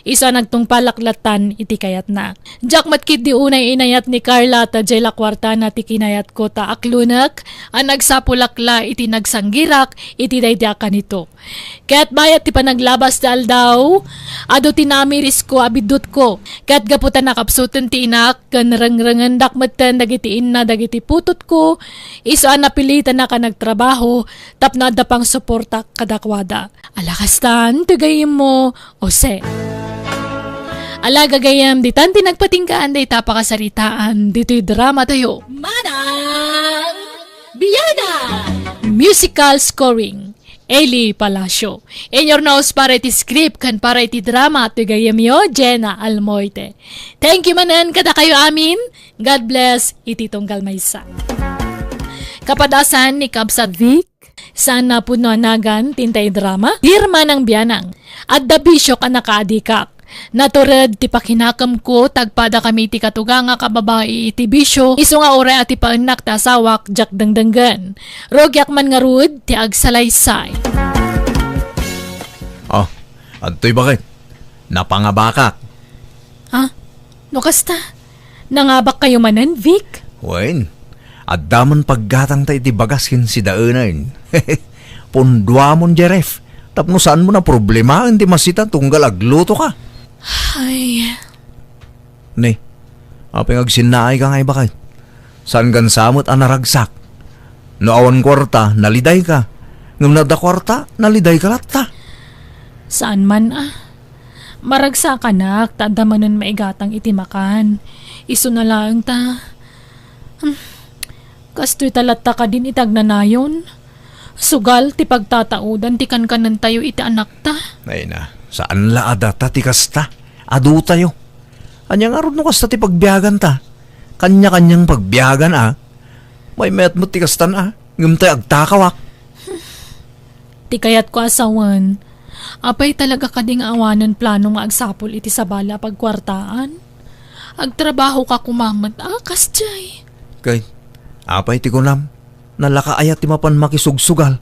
Isu a nagtungpalak lattan iti kayatna. Diak met ketdi unay inayat ni Carla ta diay la kuartana ti kinayatko ta aklonek a nagsapulak la iti nagsanggirak iti daydi a kanito. Ket bayat ti panaglabas ti aldaw, adu ti namirisko a biddutko. Ket gapu ta nakapsuten ti inak ken rengrengendak metten dagiti inna dagiti putotko, isu a napilitanak a nagtrabaho tapno adda pangsuporta kadakuada. Ala kastan ti gayyemmo, Jose. Ala gagayyem, ditan ti nagpatinggaan dayta a pakasaritaan ditoy drama tayo. Manang Biana! Musical scoring, Eli Palacio. In your nose para iti script ken para iti drama ti gayyemyo, Jenna Almoite. Thank you manen kadakayo amin. God bless iti tunggal maysa. Kapadasan ni Kabsat Vic, saan a pudno a nagan ti intay drama? Dear Manang Bianang, adda bisiok a nakaadikak. Natured ti pakinakemko, tagpadakami iti katugangak a babai iti bisio, isu nga uray a ti paennak ti asawak, diak dengdenggen. Rugiak man ngarud ti agsalaysay. Oh, adtoy baket. Napangabakak. Ha? No kasta, nangabakkayo manen, Vic? Wen, adda man paggatangta iti bagas ken sidaenen. Punduamon, Jeref, tapno saanmo a problemaen ti masita tunggal aglutoka. Ay. Ne, apay nga agsinnaayka ngay baket? Saan gansa met a naragsak? No awan kuarta, nalidayka. Ngem no adda kuarta, nalidayka latta. Saan man a. Maragsakanak ta adda manen maigatang iti makan. Isuna laeng ta, hmm, kastoy ta latta kadin iti agnanayon. Sugal ti pagtataodan ti kankanentayo iti anakta. Ay na, saan la a data ti kasta. Adutayo. Ania ngarud no kasta ti pagbiaganta? Kanya-kanyang pagbiagan a. Maymayat met ti kastan a. Ngem tay agtakawak. Ti kayatko a sawen, apay talaga kadi nga awanen plano nga agsapul iti sabali a pagkuartaan? Agtrabahoka koma met a kasdiay. Kay, apay ti kunam? Nalaka aya ti mapan makisugsugal?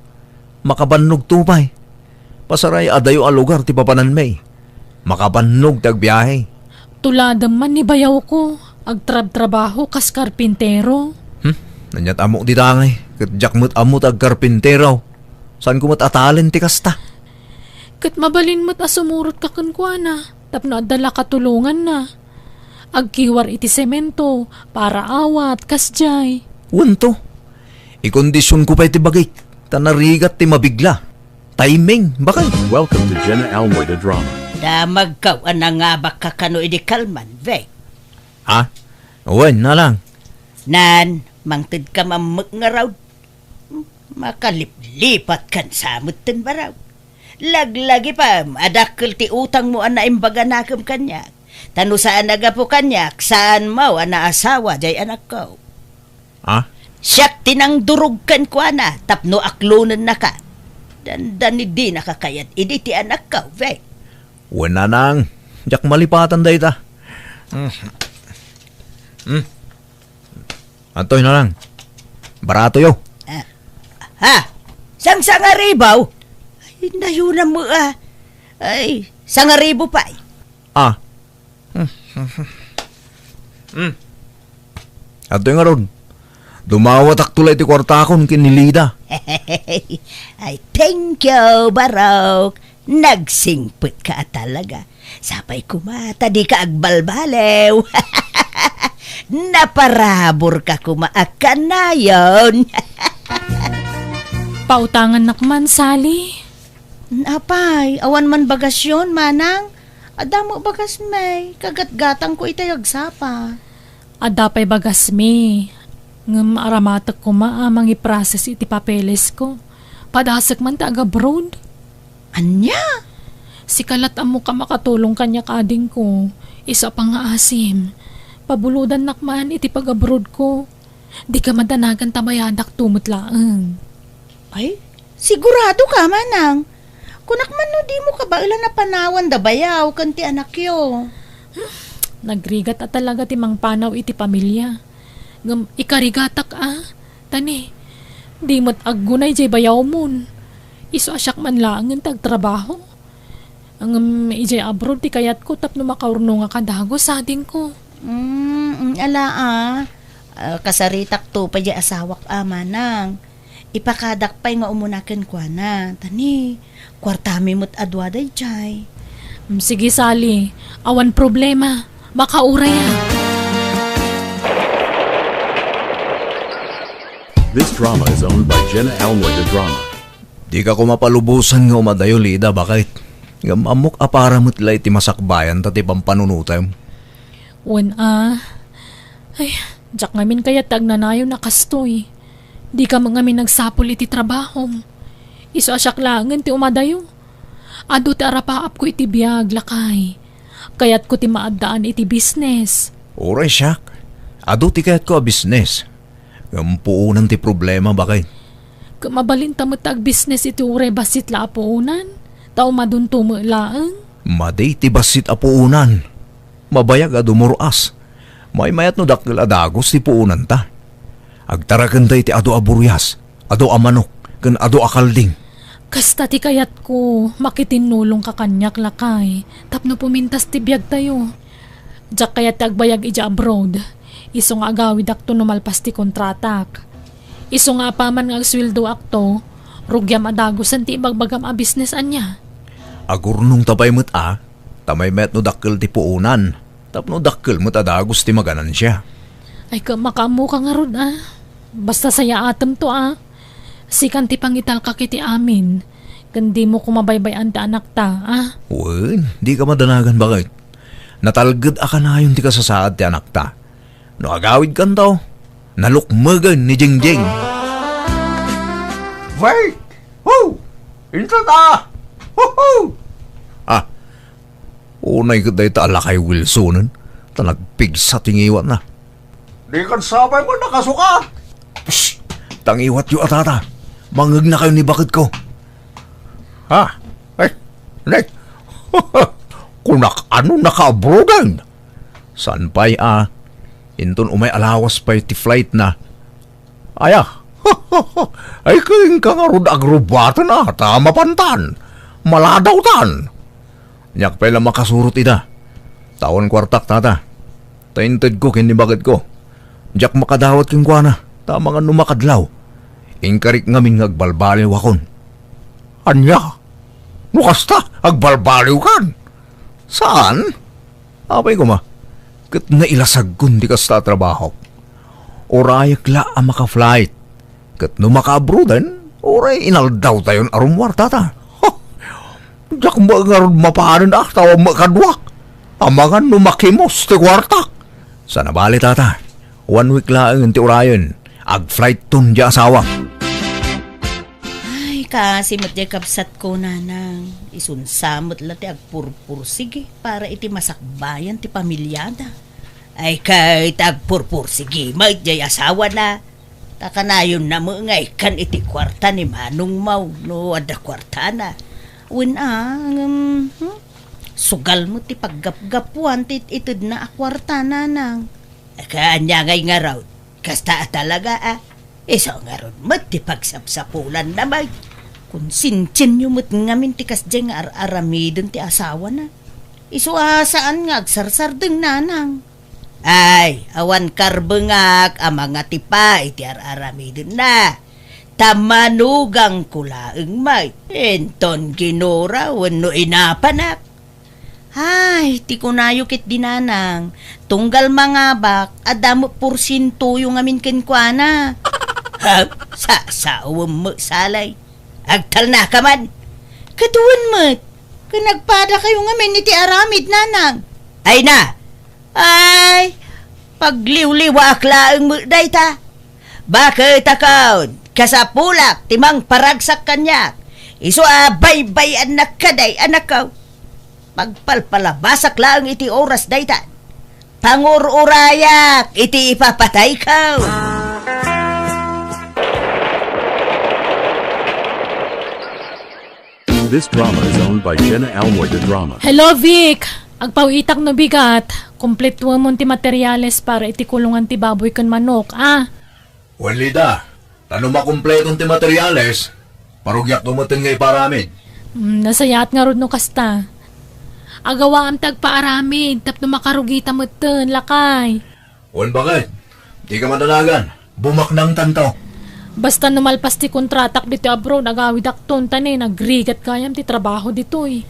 Makabannog to pay. Pasaray adayo a lugar ti papananmi. Makabannog ti agbiahe. Tuladem man ni bayawko, agtrabtrabaho kas karpintero. Hmm? Aniat ammok dita ngay, ket diak met ammo ti agkarpintero. Saanko met a talent ti kasta. Ket mabalin met a sumurotka kenkuana, tapno adda la katulonganna. Agkiwar iti semento, para awat, kasdiay. Wen to. Ikondisionko pay ti bagik, ta narigat ti mabigla. Timing, bakay. Welcome to Jenna Almoy the Drama. Damagkaw a nangabakka kano idi kalman, Vic. Ha? Wen, Nanang. Nan, mangtedka mammek ngarud. Makaliplipatkan sa metten baraw. Laglagipem a dakkel ti utangmo a naimbag a nakem kaniak. Ta no saan a gapu kaniak, saanmo a naasawa diay anakko. Ha? Siak ti nangdurog kenkuana tapno aklonennaka. Dandani dinaka kayat idi ti anakko, Vic. Wen, Nanang, diak malipatan dayta. Mm. Mm. Antoy, Nanang? Baratoyo. Ah. Ha? Sangsangaribaw? Ay, nayunam mo, ah. Ay, sangaribo pay. Ah. Mm. Adtoy ngarud, dumawatakto la iti kuartakon ken ni Lida. Ay, thank you, Barok. Nagsingpet ka a talaga. Sapay koma ta di ka agbalbaliw. Naparabur ka koma a kanayon. Pautangannak man, Sally. Apay, awan man bagasyon, manang? Adda met bagasmi, kagatgatangko itay agsapa. Adda pay bagasmi, ngem aramatek koma a mangiprocess iti papelesko. Padasek man ti agabroad. Ania? Sika la't ammok a makatulong kaniak, adingko. Isu a pangngaasim. Pabulodannak man iti pag-abroadko. Dika madanagan ta bayadakto met laeng. Ay, sigurado ka, manang? Kunak man no dimo kabaelan a panawan da bayaw ken ti anakyo. Nagrigat a talaga ti mangpanaw iti pamilia. Ngem ikarigatak a, tani, di met aggunay jay bayawmon. Isu a siak man laengen ti agtrabaho. Ngem idiay abroad ti kayatko tapno makaurnongak a dagus, adingko. Mm, mm, ala a. Ah, kasaritakto pay diay asawak a, manang. Ipakadak pay nga umuna kenkuana. Tani, kuartami met a dua daydiay. Mm, sige, Sally. Awan problema. Makauray a. This drama is owned by Jenna Almoy de Drama. Dika koma palubosan nga umadayo, Lida, baket? Ngem ammok a para met la iti masakbayanta ti pampanunotem. Wen a. Ay, diak ngamin kayat ti agnanayon a kastoy. Dika met ngamin agsapul iti trabahom. Isu a siak laengen ti umadayo. Adu ti arapaapko iti biag, lakay. Kayatko ti maaddaan iti business. Uray siak, adu ti kayatko a business. Ngem puonan ti problema, baket. Ket mabalinta met ti agbusiness iti uray bassit la a puonan, ta umadunto met laeng. Madi ti bassit a puonan. Mabayag a dumur-as. Maymayat no dakkel a dagus ti puonanta. Agtarakenda iti adu a burias, adu a manok, ken adu a kalding. Kasta ti kayatko, makitinnulongka kaniak, lakay, tapno pumintas ti biagtayo. Diak kayat ti agbayag idiay abroad. Isu nga agawidakto no malpas ti kontratak. Isu nga apaman nga agsueldoakto, rugiam a dagusen ti ibagbagam a business ania. Agurnongta pay met a, ta maymayat no dakkel ti puonan, tapno dakkel met a dagus ti maganansia. Ay, ket makaammoka ngarud a. Basta sayaatemto a. Sikan ti pangitalkak iti amin, ken dimo koma baybay-an ti anakta a. Wen, dika madanagan, baket. Natalged a kanayon ti kasasaad ti anakta. No agawidkanto, nalukmegen ni Jingjing. Wait! Ho! Inton a! Ho, ho! Ah, unay ket dayta a lakay Wilsonen, ta nagpigsa ti ngiwatna. Dikan sapay met a nakasukat. Psst! Ta ngiwatyo a tata. Mangegnakayo ni baketko. Ha? Ay, ne. Kunak, ano nakaabroaden? Saan pay a, inton umay a lawas pay ti flightna. Aya, ay, kenka ngarud agrubaten a, ta mapantan, maladawtan. Diak pay la makasurot ida. Ta awan kuartak, tata. Ta intedko ken ni baketko. Diak makadawat kenkuana, ta amangan no makadlaw. Inkarik ngamin nga agbalbaliwakon. Ania? No kasta, agbalbaliwkan? Saan? Apay koma, ket nailasagkon ti kasta a trabahok. Urayek la a maka-flight. Ket no makaabroaden, uray inaldawtayon a rummuar, tata. Diak met ngarud mapanen a, ta awan met kaduak. Amangan no makimos ti kuartak. Sana bale, tata. One week laeng ti urayen. Ag-flightton ti asawam. Ay, kaasi met diay kabsatko, nanang. Isunsa met la ti agpurpursigi para iti masakbayan ti pamiliada. Ay, ket agpurpursigi met diay asawana. Ta kanayonna met nga ikkan iti kuarta ni manongmo no adda kuartana. Wen a, ngem, hmm? Sugal met ti paggapgapuan ti it-itedna a kuarta, nanang. Ket ania ngay ngarud? Kasta a talaga a. Isu ngarud met ti pagsapsapulanna met. Konsensianyo met ngamin ti kasdiay nga ar-aramiden ti asawana. Isu a saan nga agsarsardeng, nanang. Ay, awan karbengak a mangatipa iti ar-aramidenna. Ta manugangko laeng met. Inton ginura wenno inapanak. Ay, ti kunayo ketdi, Nanang, tunggal mangabak, adda met porsientoyo ngamin kenkuana. Ha? Sa-, sawen met salay. Agtalnaka man. Ket wen met, ken agpadakayo ngamin iti aramid, Nanang. Ay na! Ay, pagliwliwaak laeng met dayta. Baket akon, kasapulak ti mangparagsak kaniak. Isu a baybay-annak kadi, anakko. Pagpalpalabasak laeng iti oras dayta. Pangur-urayak iti ipapatayko. This drama is owned by Jenna Almoy de Drama. Hello, Vic! Agpawitak no bigat. Kompletuemon ti materiales para iti kulungan ti baboy ken manok, a? Wen, Lida, ta no makompleton ti materiales, parugiakto metten nga iparamid. Mm, nasayaat ngarud no kasta. Agawaam ti agpaaramid tapno makarugita metten, lakay. Wen, baket, dika madanagan. Bumaknangtanto. Basta no malpas ti kontratak ditoy abroad, agawidakton ta ne, nagrigat gayam ti trabaho ditoy.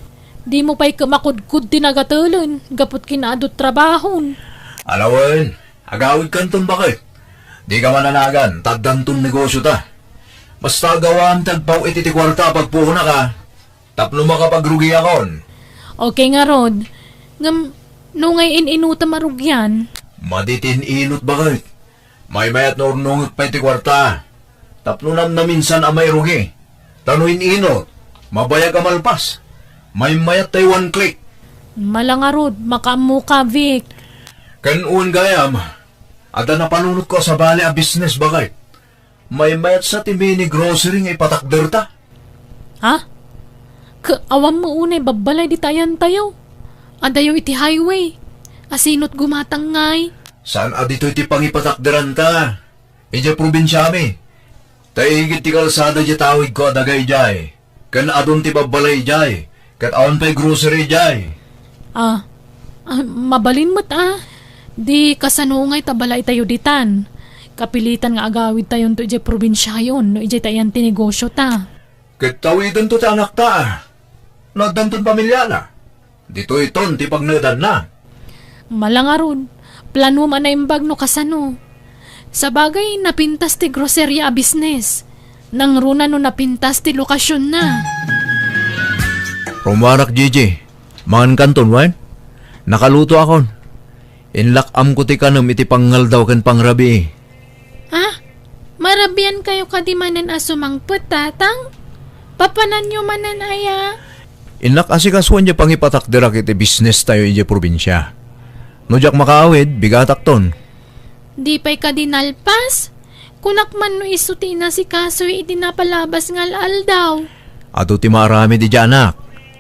Dimo pay ket makudkod ti nagatelen, gapu ti kinaadu ti trabahon. Ala wen, agawidkanton, baket. Dika madanagan, ta addanton negosiota. Basta agawaam ti agpaw-it iti kuarta a pagpuonaka, tapno makapagrugiakon. Okay ngarud. Ngem, no ngay in-inutem a rugian? Madi ti in-inot, baket. Maymayat no urnongek pay ti kuarta. Tapno namnaminsan a mairugi. Ta no in-inot, mabayag a malpas. Maymayat tay one click. Mala ngarud, makaammoka, Vic. Ken wen gayam, adda napanunotko a sabali a business, baket. Maymayat sa ti mini grocery nga ipatakderta. Ha? Ka-, awan mo unay babbalay dita ayantayo. Adayo iti highway. Asinot gumatang ngay? Saan a ditoy ti pangipatakderanta? Idiay probinsiami. Ta igid ti kalsada diay tawidko a daga idiay. Ken adun ti babbalay idiay, ket awan pay grocery idiay. Ah, ah, mabalin met a. Di kasano ngay ta balay tayo ditan. Kapilitan nga agawid tayonto idiay probinsiayon no idiay tayan ti negosio ta. Ket tawidento ti anakta. No addanton pamiliana. Ditoyton ti pagnedanna. Mala ngarud, planom a naimbag no kasano. Sabagay, napintas ti groceria a business. Nangruna no napintas ti lokasionna. Rumuarak, Gigi. Mangankanton wen? Nakalutoakon. Inlak-amko ti kanem iti pangngaldaw ken pangrabii. Ha? Marabiankayo kadi manen a sumangpet, Tatang? Papananyo manen aya? Innak asikasuen ti pangipatakderak iti business tayo idiay probinsia. No diak makaawid, bigatakton. Di pay kadi nalpas? Kunak man no isu ti inasikasoy iti napalabas nga al-aldaw. Adu ti maaramid idiay anak.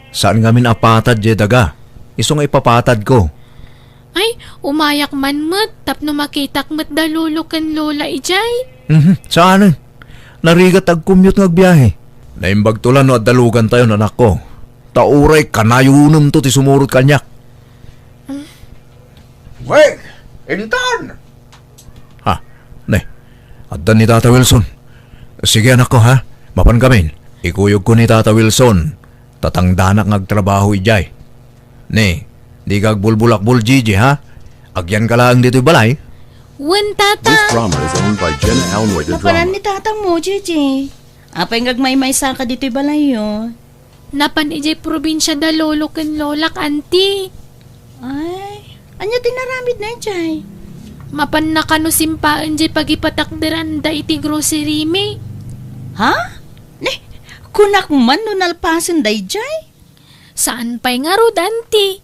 Saan ngamin a patad diay daga. Isu nga ipapatadko. Ay, umayak man met tapno makitak met da lolo ken lola idiay. Mhm, saanen. Narigat ti agcommute nga agbiahe. Naimbagto la no adda lugantayon, anakko. Ta uray kanayonemto ti sumurot kaniak. Weng! Intan! Ha? Ne, adda ni Tata Wilson. Sige, anakko, ha? Mapan kamin. Ikuyogko ni Tata Wilson. Tatangdanak nga agtrabaho idiay. Ne, dika agbulbulakbol, Gigi, ha? Agyanka laeng ditoy balay. Wen, Tata. This drama is owned by Jenna Almoy de Drama. Napanan ni Tatang mo, Gigi. Apay nga agmaymaysa ka ditoy balayyo? Napan idiay probinsia da lolo ken lolak, anti. Ay, ania ti naramidna idiay? Mapanna kano simpaen diay pagipatakderanda iti grocery mi. Ha? Ne, kunak man no nalpasen daydiay? Saan pay ngarud, anti?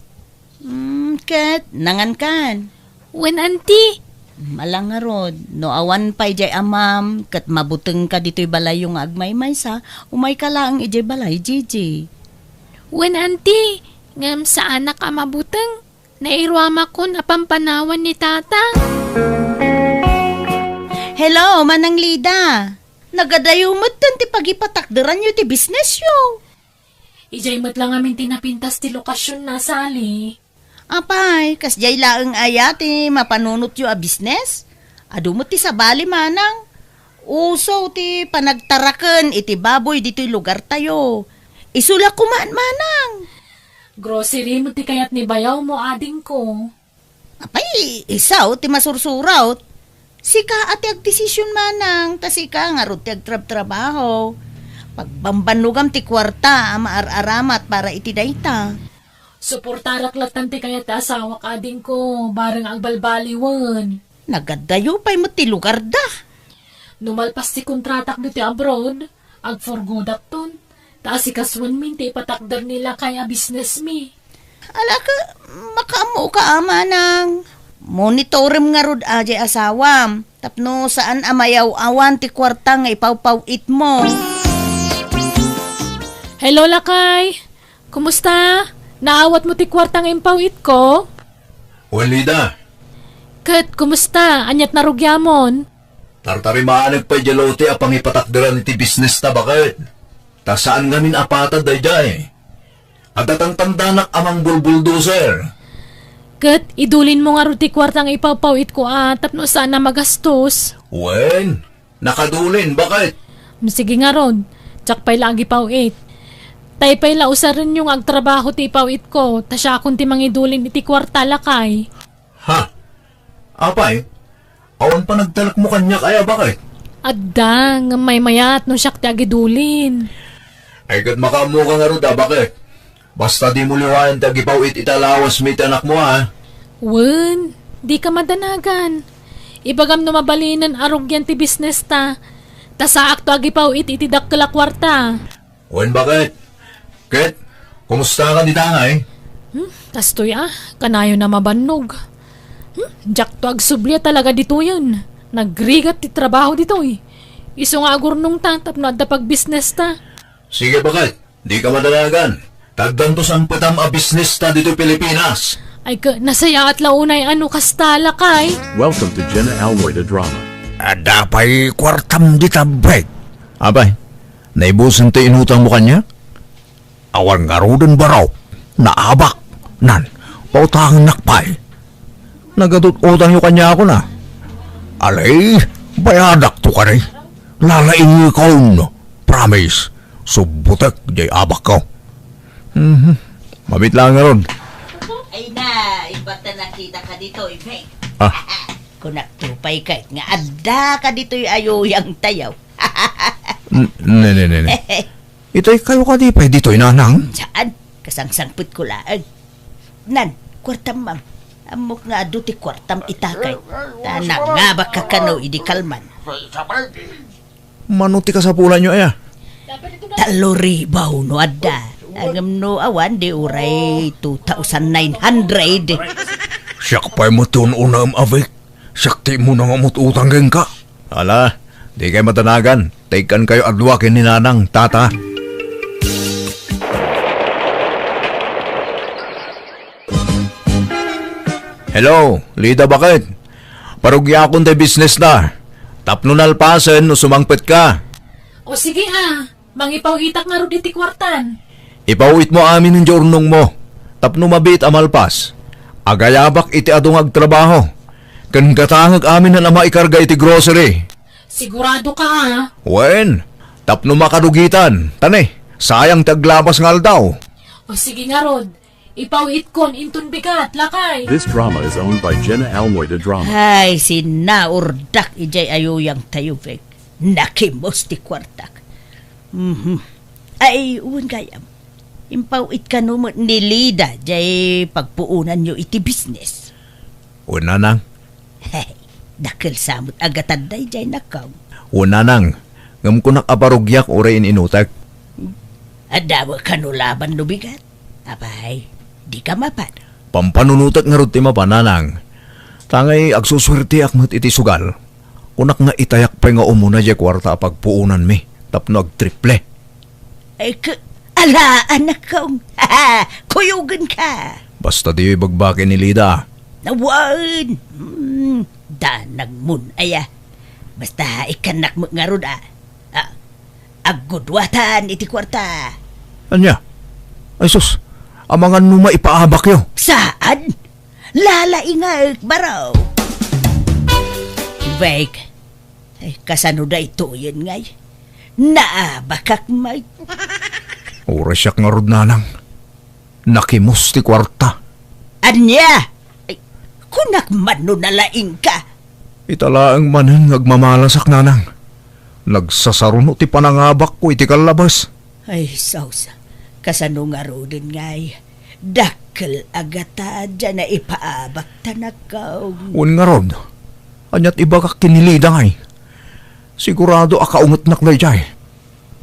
Mm, ket nangankan? Wen, anti. Mala ngarud, no awan pay diay amam, ket mabutengka ditoy balayyo nga agmaymaysa, umayka laeng idiay balay, Gigi. Wen, anti, ngem saanak a mabuteng. Nairuamakon a pampanawan ni Tata. Hello, Manang Lida. Nagadayo metten ti pagipatakderanyo ti businessyo. Idiay met la ngamin ti napintas ti lokasionna, Sally. Apay, kasdiay laeng aya ti mapanunotyo a business? Adu met ti sabali, manang. Uso ti panagtaraken iti baboy ditoy lugartayo. Isu la koma, manang. Grocery met ti kayat ni bayawmo, adingko. Apay, isu ti masursurat. Sika a ti agdesisyon, manang, ta sika ngarud ti agtrabtrabaho. Pagbambannogam ti kuarta a maar-aramat para iti dayta. Suportarak lattan ti kayat ti asawak, adingko, bareng agbalbaliwen. Nagaddayo pay met ti lugarda. No malpas ti kontratak ditoy abroad, agforgodakton, ta asikasuenmin ti ipatakder ni lakay a businessmi. Ala, ka, makaammoka a, manang. Monitorem ngarud a jay asawam, tapno saan a mayaw-awan ti kuarta nga ipawpaw-itmo. Hello, lakay. Kumusta? Naawatmo ti kuarta nga impaw-itko? Wen, Lida. Ket kumusta? Aniat narugiamon? Tartarimanek pay diay lote a pangipatakderan iti business ta, baket. Ta saan ngamin a patad daydiay. Adda tantandanak a mangbulbuldoser. Ket idulinmo ngarud ti kuarta nga ipawpaw-itko a tapno saan a magastos. Wen, nakadulin, baket. Sige ngarud, diak pay la agipaw-it. Tay pay la usarenyo nga agtrabaho ti ipaw-itko, ta siakon ti mangidulin iti kuarta, lakay. Ha? Apay, awan panagtalekmo kaniak aya, baket? Adda, ngem maymayat no siak ti agidulin. Ay, ket makaammoka ngarud a, baket? Basta dimo liwayan ti agipaw-it iti alawasmi iti anakmo, a? Wen, dika madanagan. Ibagam no mabalinen a rugian ti business ta, ta saakto agipaw-it iti dakkel a kuarta. Wen, baket? Ket, kumusta ka dita ngay? Hmm, kastoy a, kanayon a mabannog. Hmm, diakto agsubli a talaga ditoyen. Nagrigat ti trabaho ditoy. Isu nga agurnongta tapno adda pagbusiness ta. Sige, baket. Dika madanagan. Ta addanto sangpetam a business ta ditoy Pilipinas. Ay, ka, nasayaat la unay a no kasta, lakay. Welcome to Jenna Almoy the Drama. Adda pay kuartam dita, baket? Apay, naibusen ti inutangmo kaniak? Awan ngaruden barok, naabak, nan, pautangennak pay. Nagatut-utangyo kaniak, kuna. Alay, bayadakto kadi. Lalaingekon, promise. Subbutek jay abakko. Mhm. Mabit lang ngarud. Ay na, imbag ta nakita ka ditoy, Bek. Ah. Kunak to pay ket nga adda ka ditoy a yuyang tayo. N-, ne, ne, ne, ne. Itay kayo kadi pay ditoy, nanang? Saan? Kasangsangpetko laeng. Nan, kuartam, ma'am. Ammok nga adu ti kuartam ita kay. Ta nangabak ka kano idi kalman. Mano ti kasapulanyo aya? Tallo ribu no adda. Ngem no awan, di uray two thousand nine hundred. Siak pay met ti un-unaem a, Vic. Siak ti immuna nga umut-utang kenka. Ala, dikay madanagan. Ta ikkankayo a dua ken ni nanang, tata. Hello, Lida, baket? Parugiakon ti business na. Tapno nalpasen no sumangpet ka. O sige a, mangipaw-itak ngarud iti kuartan. Ipaw-itmo amin idiay urnongmo, tapno mabiit a malpas. Agayabak iti adu nga agtrabaho, ken gatangek amin a maikarga iti grocery. Sigurado ka, a? Wen, tapno makadugitan, ta ne, sayang ti aglabas nga aldaw. O sige ngarud, ipaw-itkon inton bigat, lakay. This drama is owned by Jenna Almoy the Drama. Ay, sinaurdak idiay a yuyang tayo, Vic. Nakimos ti kuartak. Mhm. Ay, wen gayam. Impaw-it kano met ni Lida jay pagpuonanyo iti business. Wen, nanang. Hey, dakkel sa met a gatad daydiay, nakkaw. Wen, nanang. Ngem kunak a parugiak uray in-inutek. Adda met kano laban no bigat. Apay, dika mapan. Pampanunotek ngarud ti mapan, nanang. Ta ngay agsusuerteak met iti sugal. Kunak nga itayak pay nga umuna jay kuarta a pagpuonanmi tapno agtriple. Ay, ka, ala, anak kong. Kuyogen ka. Basta diyo ibagbaki ni Lida. Awan. Hmm, danagmon aya. Basta ikkannak met ngarud, a. A, aggudwatan iti kuarta. Ania? Ay sus, amangan no maipaabakyo. Saan? Lalaingek, baro. Bek, ay, kasano daytoyen ngay? Naabakak met. Uray siak ngarud, nanang. Nakimus ti kuarta. Ania? Ay, kunak man no nalaingka. Ita laeng manen nga agmamalasak, nanang. Nagsasaruno ti panangabakko iti kallabas. Ay, sausa. Kasano ngaruden ngay? Dakkel a gata diay naipaabakta, anakko. Wen ngarud, aniat ibagak ken ni Lida ngay? Sigurado a kaungetnak daydiay.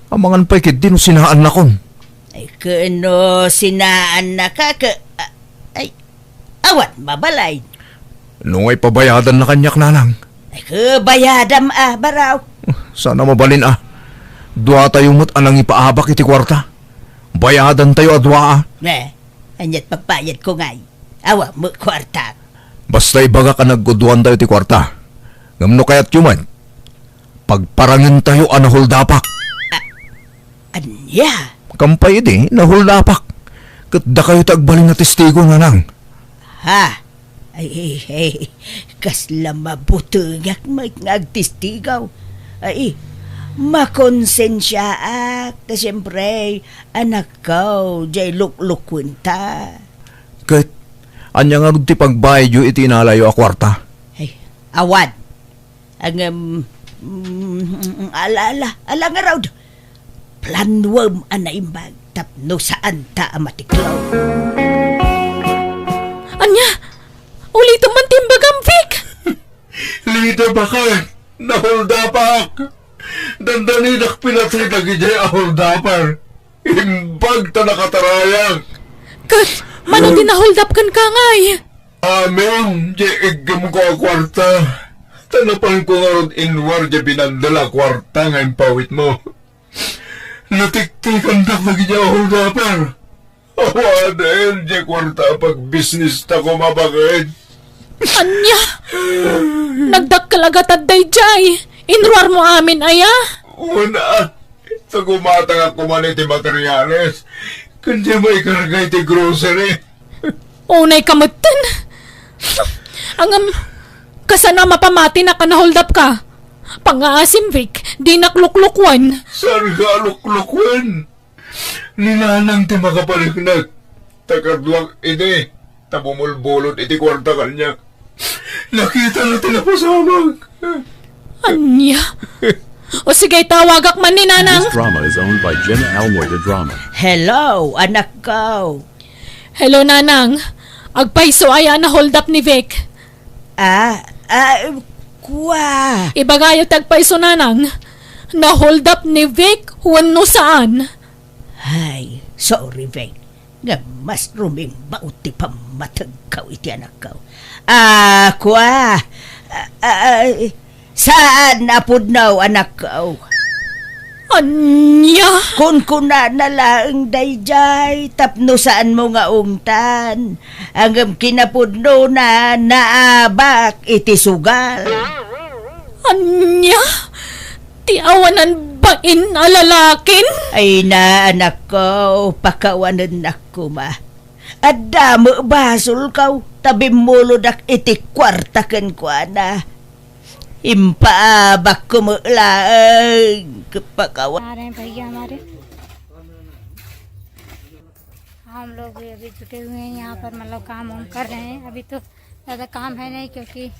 Amangan pay ketdi no sinaannakon. Ay, ken no sinaannaka, ke-, a-, ay, awan mabalin. No ngay pabayadanna kaniak, nanang? Ay, ke, bayadam a, baro. Saan a mabalin a. Duatayo met a nangipaabak iti kuarta. Bayadantayo a dua a. Eh, aniat pagbayadko ngay? Awan met kuartak. Basta ibagak a nagguduantayo ti kuarta. Ngem no kayatyo met, pagparangentayo a nahuldapak. A-, ania? Kampay idi, nahuldapak. Ket dakayo ti agbalin a testigo, nanang. Ha? Ay, ay, ay, kasla mabutengak met nga agtestigo. Ay, makonsensiaak, ta siempre, anakko, diay luklukuenta. Ket, ania ngarud ti pagbayadyo iti inalayo a kuarta? Ay, awan. Ngem, mm, ala, ala, ala ngarud. Planuem a naimbag tapno saanta a matiklop. Ania? Ulitem man ti imbagam, Vic! Lida, baket, nahuldapak. Dandanidak pinatay dagidiay a huldaper. Imbag ta nakatarayak. Ket, mano ti nahuldap kenka ngay? Amin, diay iggemko a kuarta. Ta napanko ngarud inruar diay binandel a kuarta nga impawitmo. Natiktikandak dagidiay a huldaper. Awanen diay kuarta a pagbisnista koma, baket. Ania? Nagdakkel a gatad daydiay. Inruarmo amin aya? Wen a, ta gumatangak koma iti materiales ken diay maikarga iti grocery. Unayka metten. Ngem, kasano a mapamatinak a nahuldapka? Pangngaasim, Vic, dinak luklukuen. Saanka a luklukuen? Ni nanang ti makapaneknek. Ta kaduak idi, ta bumulbulod iti kuarta kaniak. Nakitana ti napasamak. Ania? O sige, tawagak man ni nanang. This drama is owned by Jenna Almoy, the drama. Hello, anakko. Hello, nanang. Agpayso aya a nahuldap ni Vic? Ah, ah, kua. Ibagayo ti agpayso, nanang. Nahuldap ni Vic wenno saan? Ay, sorry, Vic. Ngem mas rumingbaw ti pammatengko iti anakko. Ah, kua. Ah, ah, saan a pudno, anakko. Ania? Kunkunana laeng daydiay tapno saanmo nga ungtan. Ngem kinapudnona, naabak iti sugal. Ania? Ti awanan bain a lalakin? Ay na, anakko, pakawanennak koma. Adda met basolko, ta bimmulodak iti kuarta kenkuana. Impaabakko met laeng, pakawa- आ रहे हैं भैया हमारे। हम लोग भी अभी जुटे हुए हैं यहाँ पर, मतलब काम वाम कर रहे हैं। अभी तो ज़्यादा काम है नहीं, क्योंकि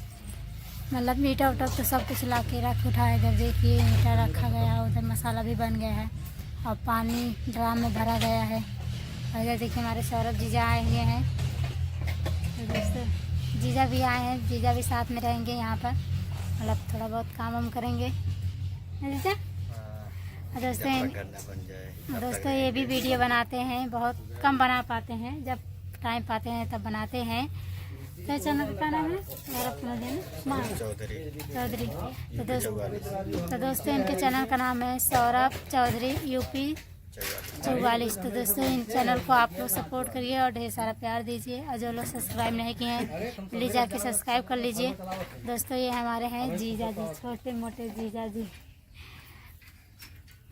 मतलब ईंटा उटा तो सब कुछ ला के रख उठा है। इधर देखिए, ईंटा रखा गया है, उधर मसाला भी बन गया है और पानी ड्राम में भरा गया है। और इधर देखिए, हमारे सौरभ जीजा आए हुए हैं। तो दोस्तों, जीजा भी आए हैं, जीजा भी साथ में रहेंगे यहाँ पर, मतलब थोड़ा बहुत काम वाम करेंगे, है जीजा? हाँ, और दोस्तों, यात्रा करना बन जाए। दोस्तों, ये भी वीडियो बनाते हैं, बहुत कम बना पाते हैं, जब टाइम पाते हैं तब बनाते हैं। क्या चैनल का नाम है? सौरभ का नाम है? माँ। चौधरी। चौधरी। तो दोस्त, चौवालीस। तो दोस्तों, इनके चैनल का नाम है सौरभ चौधरी यूपी चौवालीस। चौवालीस। तो दोस्तों, इन चैनल को आप लोग सपोर्ट करिए और ढेर सारा प्यार दीजिए, और जो लोग सब्सक्राइब नहीं किए हैं, प्लीज जाके सब्सक्राइब कर लीजिए। दोस्तों, ये हमारे हैं जीजा जी, छोटे मोटे जीजा जी।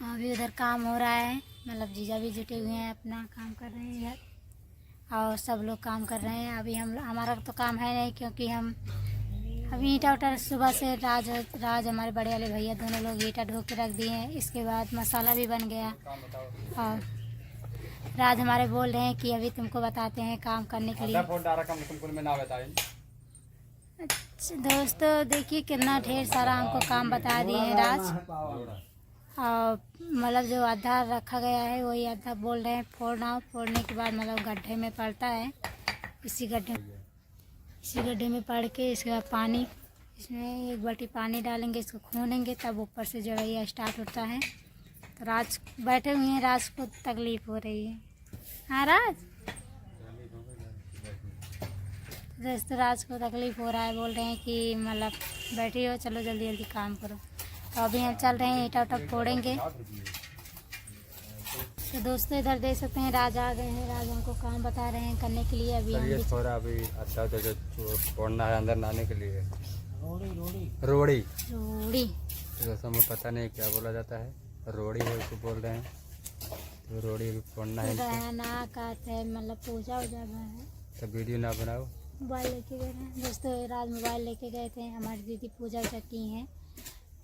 अभी उधर काम हो रहा है, मतलब जीजा भी जुटे हुए हैं, अपना काम कर रहे हैं इधर। और सब लोग काम कर रहे हैं। अभी हम, हमारा तो काम है नहीं, क्योंकि हम अभी ईंटा उटा सुबह से राज, राज हमारे बड़े वाले भैया दोनों लोग ईंटा ढो के रख दिए हैं। इसके बाद मसाला भी बन गया। और राज हमारे बोल रहे हैं कि अभी तुमको बताते हैं काम करने के लिए। आधा फोन डारा कम तुमको मैं ना बताई। अच्छा दोस्तों, देखिए कितना ढेर सारा हमको काम बता दिए हैं राज। और मतलब जो आधा रखा गया है वही आधा बोल रहे हैं फोड़ना। फोड़ने के बाद मतलब गड्ढे में पड़ता है, इसी गड्ढे, इसी गड्ढे में पड़ के इसके बाद पानी, इसमें एक बाल्टी पानी डालेंगे, इसको खोदेंगे, तब ऊपर से जो है ये स्टार्ट होता है। तो राज बैठे हुए हैं, राज को तकलीफ हो रही है। हाँ राज, दोस्तों राज को तकलीफ हो रहा है, बोल रहे हैं कि मतलब बैठे हो, चलो जल्दी जल्दी काम करो। तो अभी हम चल रहे हैं, ईंटा उटा फोड़ेंगे। तो दोस्तों इधर देख सकते हैं, राज आ गए हैं। राज हमको काम बता रहे हैं करने के लिए। अभी हम सर, ये भी थोड़ा अभी अच्छा होता है जो फोड़ना है अंदर लाने के लिए। रोड़ी, रोड़ी। रोड़ी। रोड़ी। तो दोस्तों, हमें पता नहीं क्या बोला जाता है, रोड़ी है इसको बोल रहे हैं। तो रोड़ी अभी फोड़ना है इनको। रहना का थे, मतलब पूजा उजा बा है। तो वीडियो ना बनाओ। मोबाइल लेके गए थे दोस्तों, राज मोबाइल लेके गए थे, हमारी दीदी पूजा उजा की हैं,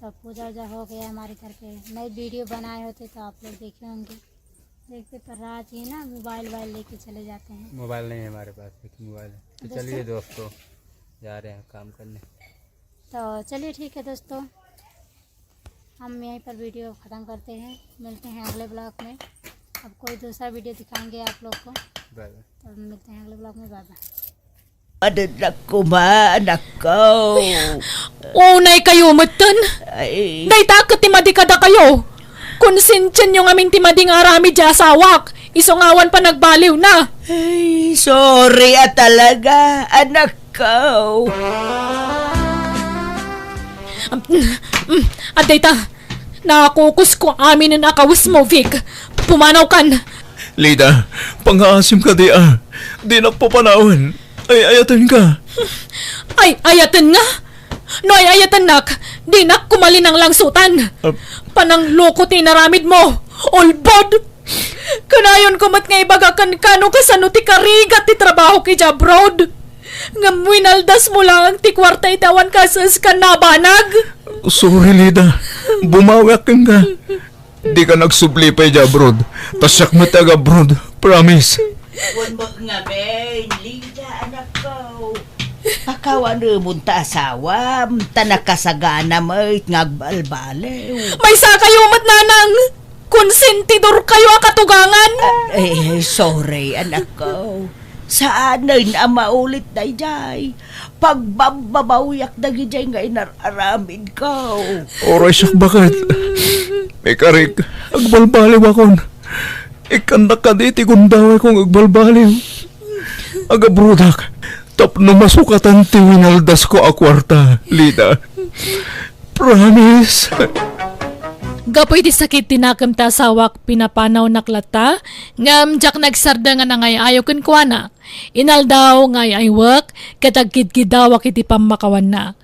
तो पूजा उजा हो गया हमारे घर पे। नई वीडियो बनाए होते तो आप लोग देखे होंगे। देखते पर राज ही ना मोबाइल वाइल लेके चले जाते हैं। मोबाइल नहीं है हमारे पास, एक मोबाइल है। तो दोस्तों? चलिए दोस्तों, जा रहे हैं काम करने। तो चलिए ठीक है दोस्तों, हम यहीं पर वीडियो ख़त्म करते हैं, मिलते हैं अगले ब्लॉग में। अब कोई दूसरा वीडियो दिखाएंगे आप लोग को। Bye bye. तो मिलते हैं अगले ब्लॉग में, bye bye. Anak ko, ma, anak ko. Unay kayo metten. Ay. Dayta ket ti madi kadakayo. Konsensianyo ngamin ti madi nga aramid ti asawak. Isu nga awan panagbaliwna. Ay, sorry a talaga, anak ko. Adda ita, nakukusko aminen a kawesmo, Vic. Pumanawkan. Lida, pangaasim kadi a. Dinak papanawen. Ay-ayatenka. Ay-ayatenna? No ay-ayatennak, dinak kumalinanglangsutan. Ah. Panangloko ti inaramidmo. Ulbod! Kanayonko met nga ibaga kenka no kasano ti karigat ti trabahok idiay abroad. Ngem winaldasmo laeng ti kuarta iti awan kaeskan a banag. Sorry, Lida. Bumawiak kenka. Dika agsubli pay idiay abroad. Ta siak met ti ag-abroad. Promise. Wen met ngamin, Lida, anak ko. Pakawanemon ta asawam, ta nakasagana met nga agbalbaliw. Maysakayo met, nanang! Konsentidorkayo a katugangan! Ah, eh, sorry, anak ko. Saanen a maulit daydiay. Pagbabbabawiak dagidiay nga inar-aramidko. Oray siak baket. Ikarik, agbalbaliwakon. Ikkannak kadi ti gundawayko nga agbalbaliw. Agabrodak tapno masukatan ti winaldasko a kuarta, Lida. Promise. Gapu iti sakit ti nakem ti asawak, pinapanawnak latta, ngem diak nagsardeng a nangay-ayo kenkuana. Inaldaw nga ay-aywek ket agkidkidawak iti pammakawanna.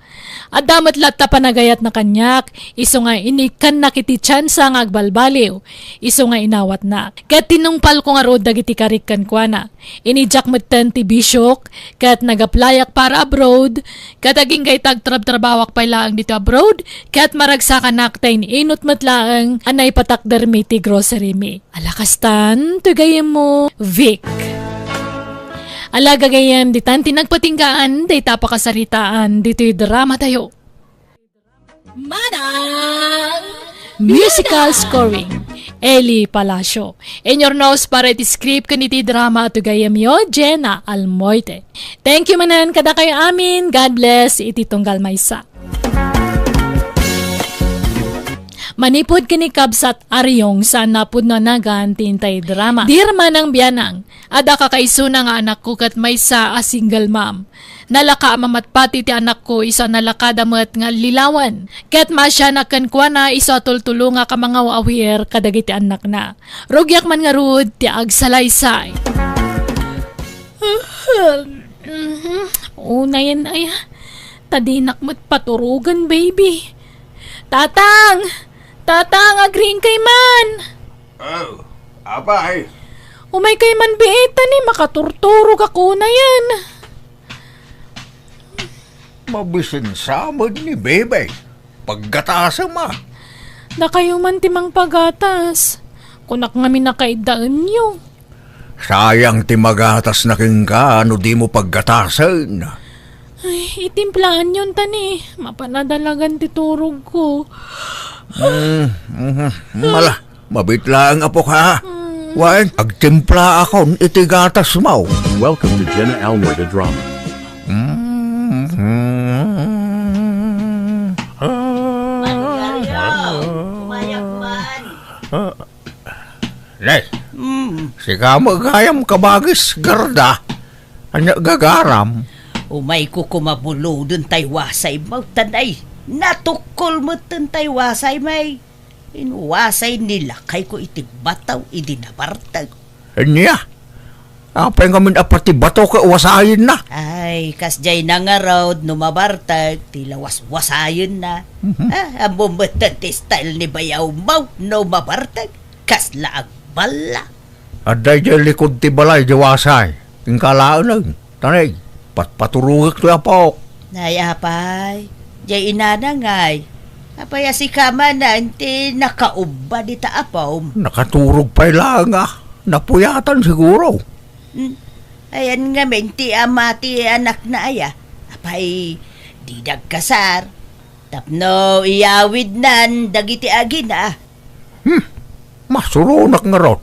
Adda met latta panagayatna kaniak, isu nga inikkannak iti tiansa nga agbalbaliw, isu nga inawatnak. Ket tinungpalko ngarud dagiti karik kenkuana. Inidiak metten ti bisiok, ket nag-applyak para abroad, ket agingga ita agtrabtrabawak pay laeng ditoy abroad, ket maragsakanak ta in-inut met laeng a naipatakdermi ti grocerymi. Ala kastan, toy gayyemmo, Vic. Ala gagayyem, ditan ti nagpatinggaan dayta a pakasaritaan ditoy dramatayo. Manang! Musical scoring, Eli Palacio. In your nose para iti script ken iti drama, toy gayyemyo, Jenna Almoite. Thank you manen kadakayo amin. God bless iti tunggal maysa. Manipud ken ni Kabsat Ariong, saan a pudno a nagan ti intay drama. Dear Manang Bianang, adda kakaisuna nga anakko ket maysa a single mom. Nalaka a mamatpat iti anakko isu a nalakada met nga lilawen. Ket maasianak kenkuana isu a tultulongak a mangaw-awir kadagiti annakna. Rugiak man ngarud ti agsalaysay. Unayen aya, ta dinak met paturogen, baby. Tatang! Tatang, agriingkay man! Oh, apay? Umaykay man biit, tani makaturturog ako unayen. Mabisin sa met ni Bebe. Paggatasem a. Dakayo man ti mangpagatas. Kunak ngamin a kaiddaenyo. Sayang ti magatasna kenka no dimo paggatasen. Ay, itimplaanyon tani. Mapan a dalagan ti turogko. Mm, mhm. Mala, mabit laeng, apok, ha? Mm. Wen, agtimplaakon iti gatasmo. Welcome to Jenna Almoy the Drama. Mm, mhm. Maria, umayak man. Nay, mm, sika met gayam kabagis, Garda. Ania gagaram? Umayko koma buloden tay wasaymo, ta nay, natukkol metten tay wasaymo. Inwasay ni lakayko iti bataw idi nabartek. Ania? Apay ngamin a pati bato ket wasayenna? Ay, kasdiay na ngarud no mabartek, ti lawaswasayenna. Mhm. Ah, ammom metten ti style ni bayawmo no mabartek. Kasla agballa. Adda idiay likud ti balay, di wasay. Inka laeng, tanay, patpaturogek toy apok. Nay, apay, diay inana ngay. Apay a sika manen ti nakaubba dita apom? Nakaturog pay laeng a. Napuyatan siguro. Hmm. Ayan ngamin ti ama ti anakna aya. Apay, di dagkasar. Tapno iyawidnan dagiti agina. Hmm, masuronak ngarud,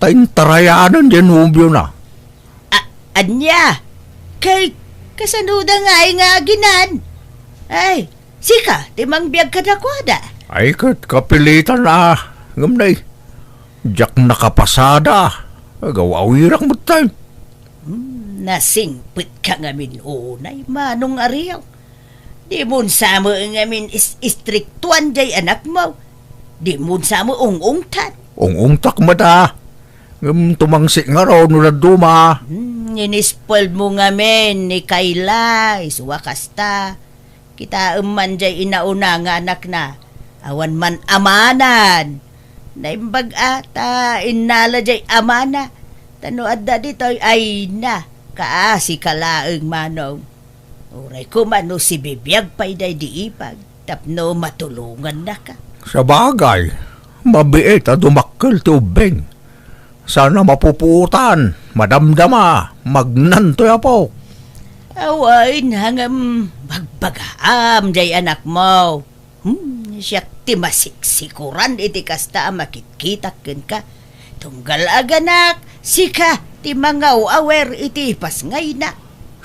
ta intarayanan diay nobiona. A-, ania? Kay, kasanoda ngay nga aginan? Ay, sika, ti mangbiag kadakuada. Ay, ket kapilitan a, ngem nay, diak nakapasada, agaw-awirak met tay. Hmm, nasingpet ka ngamin unay, Manong Ariel. Dimon sa met ngamin is-, istriktuan jay anakmo. Dimon sa met ung-ungtan. Ung-ungtak met a. Ngem tumangsit ngarud no dadduma. Hmm, inispelmo ngamin ni Kayla, isu a kasta. Kitaem man jay inauna nga anakna. Awan man amanan. Naimbag a ta innala jay amana. Ta no adda ditoy, ay na, kaasi ka laeng, Manong. Uray koma no sibibiag pay daydi ipag tapno matulongannaka. Sabagay, mabiit a dumakkel ti ubbing. Saan a mapupuotan, madamdama, magnantoy apo. Awan, ngem bagbagaam jay anakmo. Hmm, siak ti masiksikuran iti kasta a makitkitak kenka. Tunggal aganak, sika ti mangaw-awer iti ipasngayna.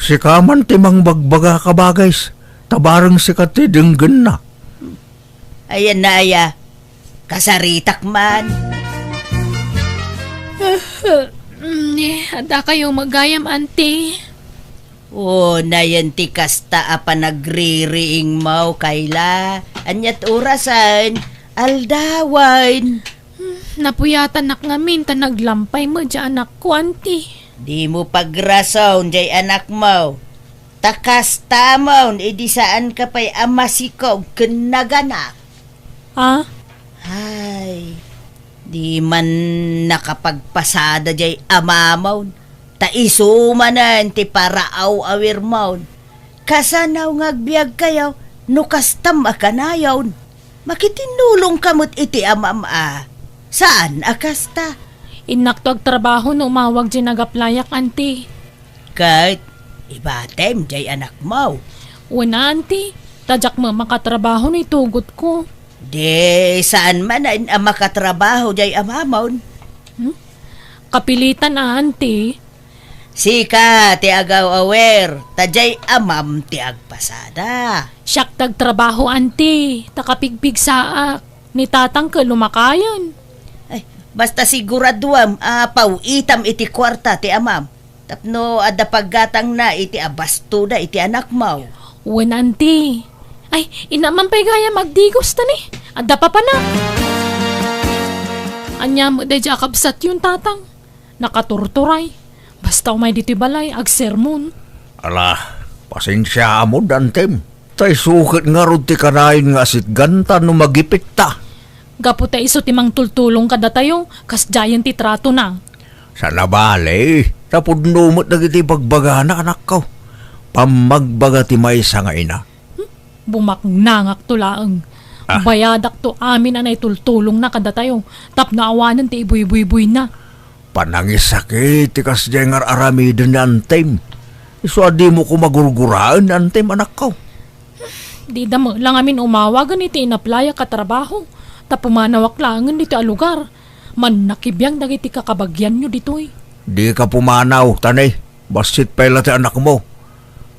Sika man ti mangbagbaga, kabagis, ta bareng sika ti denggenna. Ayan na aya, kasaritak man. Ni, adda kayo met gayam, Auntie? O, nayen ti kasta a panagririingmo, Kayla. Aniat orasen? Aldawen. Hmm, napuyatanak ngamin ta naglampay met jay anakko, Auntie. Dimo pagrason jay anakmo. Ta kastamon idi saanka pay a masikog ken naganak. Ah? Ay, di man nakapagpasada jay amamon. Ta isu manen ti paraaw-awirmon. Kasano nga agbiagkayo no kastam a kanayon? Makitinnulongka met iti amam a saan a kasta. Innakto agtrabaho no umawag jay nagaplayak, Auntie. Ket ibatem jay anakmo. Wen, Auntie, ta diak met makatrabaho no itugotko. Di saan manen a makatrabaho jay amamon. Hmm? Kapilitan, Auntie. Sika ti agaw-awer, ta jay amam ti agpasada. Siak ti agtrabaho, Auntie, ta kapigpigsaak. Ni Tatang ket lumakayen. Ay, basta siguraduam a paw-itam iti kuarta ti amam. Tapno adda paggatangna iti abastoda iti anakmo. Wen, Auntie. Ay, inna man pay gayam agdigos ta ni. Adda papanak. Ania met daydiay a kabsatyon, Tatang? Nakaturturay. Basta umay ditoy balay, agsermon. Ala, pasensiaam, Antem. Ta isu ket ngarud ti kanayon nga asitganta no magipitta. Gapu ta isu ti mangtultulong kadatayo, kasdiayen ti tratona. Saan a bale, ta pudno met dagiti ibagbagana, anakko. Pammagbaga ti maysa nga ina. Bumaknangakto laeng. Ah. Bayadakto amin a naitultulongna kadatayo tapno awanen ti ibuybuybuyna. Panangisakit ti kasdiay nga ar-aramiden ni Antem. Isu a dimo koma gurguraen ni Antem, anakko. Dida met la ngamin umawag iti inaplayak a trabaho, ta pumanawak laengen ditoy a lugar. Mannakibiang dagiti kakabagianyo ditoy. Dika pumanaw, ta ne, bassit pay la ti anakmo.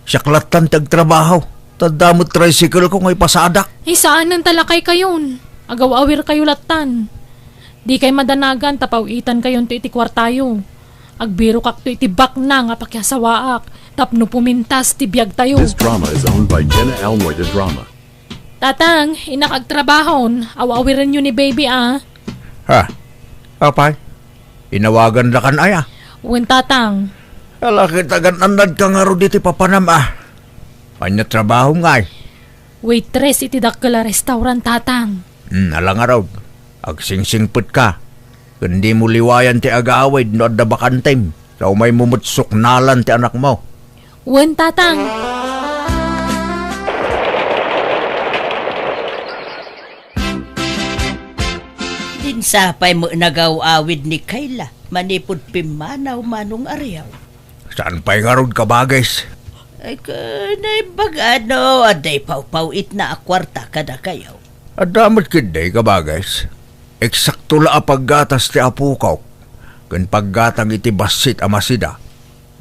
Siak lattan ti agtrabaho, ta adda met tricycle-ko nga ipasadak. Ay, saanen ta lakaykayon. Agaw-awirkayo lattan. Dikay madanagan ta paw-itankayonto iti kuartayo. Agbirokakto iti baknang a pakiasawaak tapno pumintas ti biagtayo. This drama is owned by Jenna Almoy de Drama. Tatang, innak agtrabahon. Aw-awirenyo ni baby, a. Ha? Apay? Inawagandakan aya? Wen, Tatang. Ala, ket agan-annadka ngarud iti papanam, a. Ania trabahom ngay? Waitress iti dakkel a restaurant, Tatang. Hmm, ala ngarud. Agsingsingpetka. Ken dimo liwayan ti agawid no adda bakantem. Ta umaymo met suknalan ti anakmo. Wen, Tatang. Dinsapay met nagaw-awid ni Kayla manipud pimmanaw, Manong Ariaw. Saan pay ngarud, kabagis? Ay, ka, naimbag a no adda ipawpaw-itna a kuarta kadakayo. Adda met ketdi, kabagis. Eksakto la a paggatas ti apokok ken paggatang iti bassit a masida.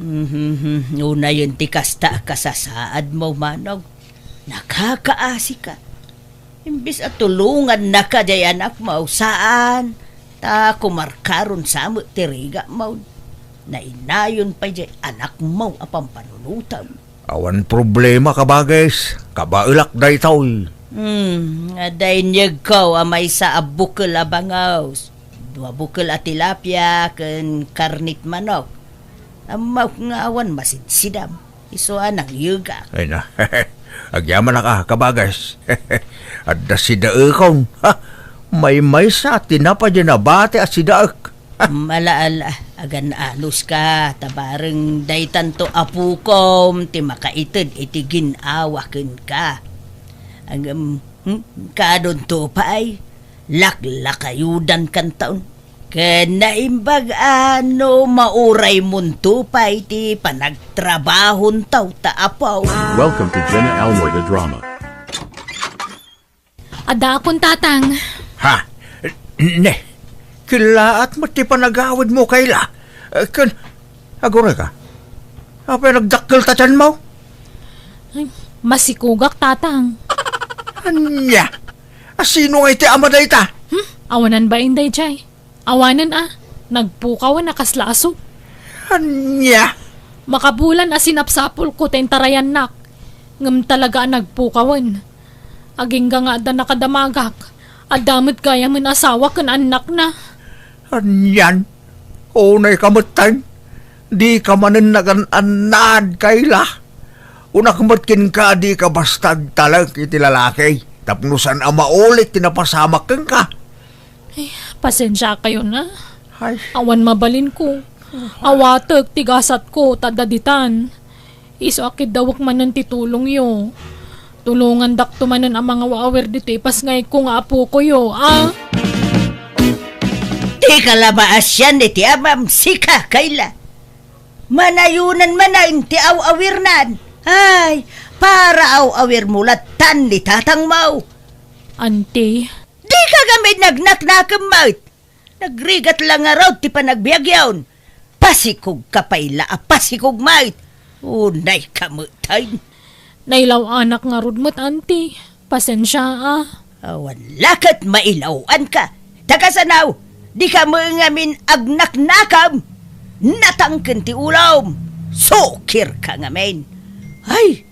Mhm, unayen ti kasta a kasasaadmo, Manong. Nakakaasika. Imbes a tulongannaka diay anakmo, saan, ta kumarkaron sa met ti rigamo. Nainayon pay diay anakmo a pampanunotem. Awan problema, kabagis. Kabaelak daytoy. Hmm, adda inyegko a maysa a bukel a bangus, dua bukel a tilapia, ken karnit manok. Ammok nga awan masidsidam. Isu a nangyegak. Ay na. Agyamanak a, kabagis. Adda sidaekon. Ha? Maymaysa a tinapay diay nabati a sidaek. Malaala, agan-anuska, ta bareng daytanto a pukom ti makaited iti gin-awa kenka. Ngem, hmm, kadunto pay, laklakayudankanton. Ken naimbag a no mauraymonto pay ti panagtrabahonto ta apo. Welcome to Jenna Almoy the Drama. Addaakon, Tatang. Ha? Ne, kellaat met ti panagawidmo, Kayla. Eh, ken, agurayka. Apay nagdakkel ta tianmo? Ay, masikogak, Tatang. Ania? A, sino ngay ti ama dayta? Hmm? Awanan bain daydiay. Awanen a, nagpukawen a kasla aso. Ania? Makabulan a sinapsapulko ta intarayannak, ngem talaga a nagpukawen. Agingga nga adda nakadamagak, adda met gayamen asawa ken annakna. Anian? Unayka metten? Dika manen nagan-annad, Kayla. Kunak met kenka, dika basta agtalek iti lalaki tapno saan a maulit ti napasamak kenka. Ay, pasensiakayon a. Ay. Awan mabalinko. Awatek ti gasatko ta adda ditan. Isu a kiddawek manen ti tulongyo. Tulongandakto manen a mangaw-awir ditoy ipasngayko nga apokoyo, a? Dika la maasian iti amam, sika, Kayla. Manayonan manen ti aw-awirnan. Ay, para aw-awirmo lattan ni tatangmo. Anti. Dika ngamin nagnaknakem met. Nagrigat la ngarud ti panagbiagyon. Pasikogka pay la a pasikog met. Unayka metten. Nailaw-anak ngarud met, Anti. Pasensia a. Awan la ket mailaw-anka. Ta kasano, dika met ngamin agnaknakem. Natangken ti ulom. Sukirka ngamin. Ay,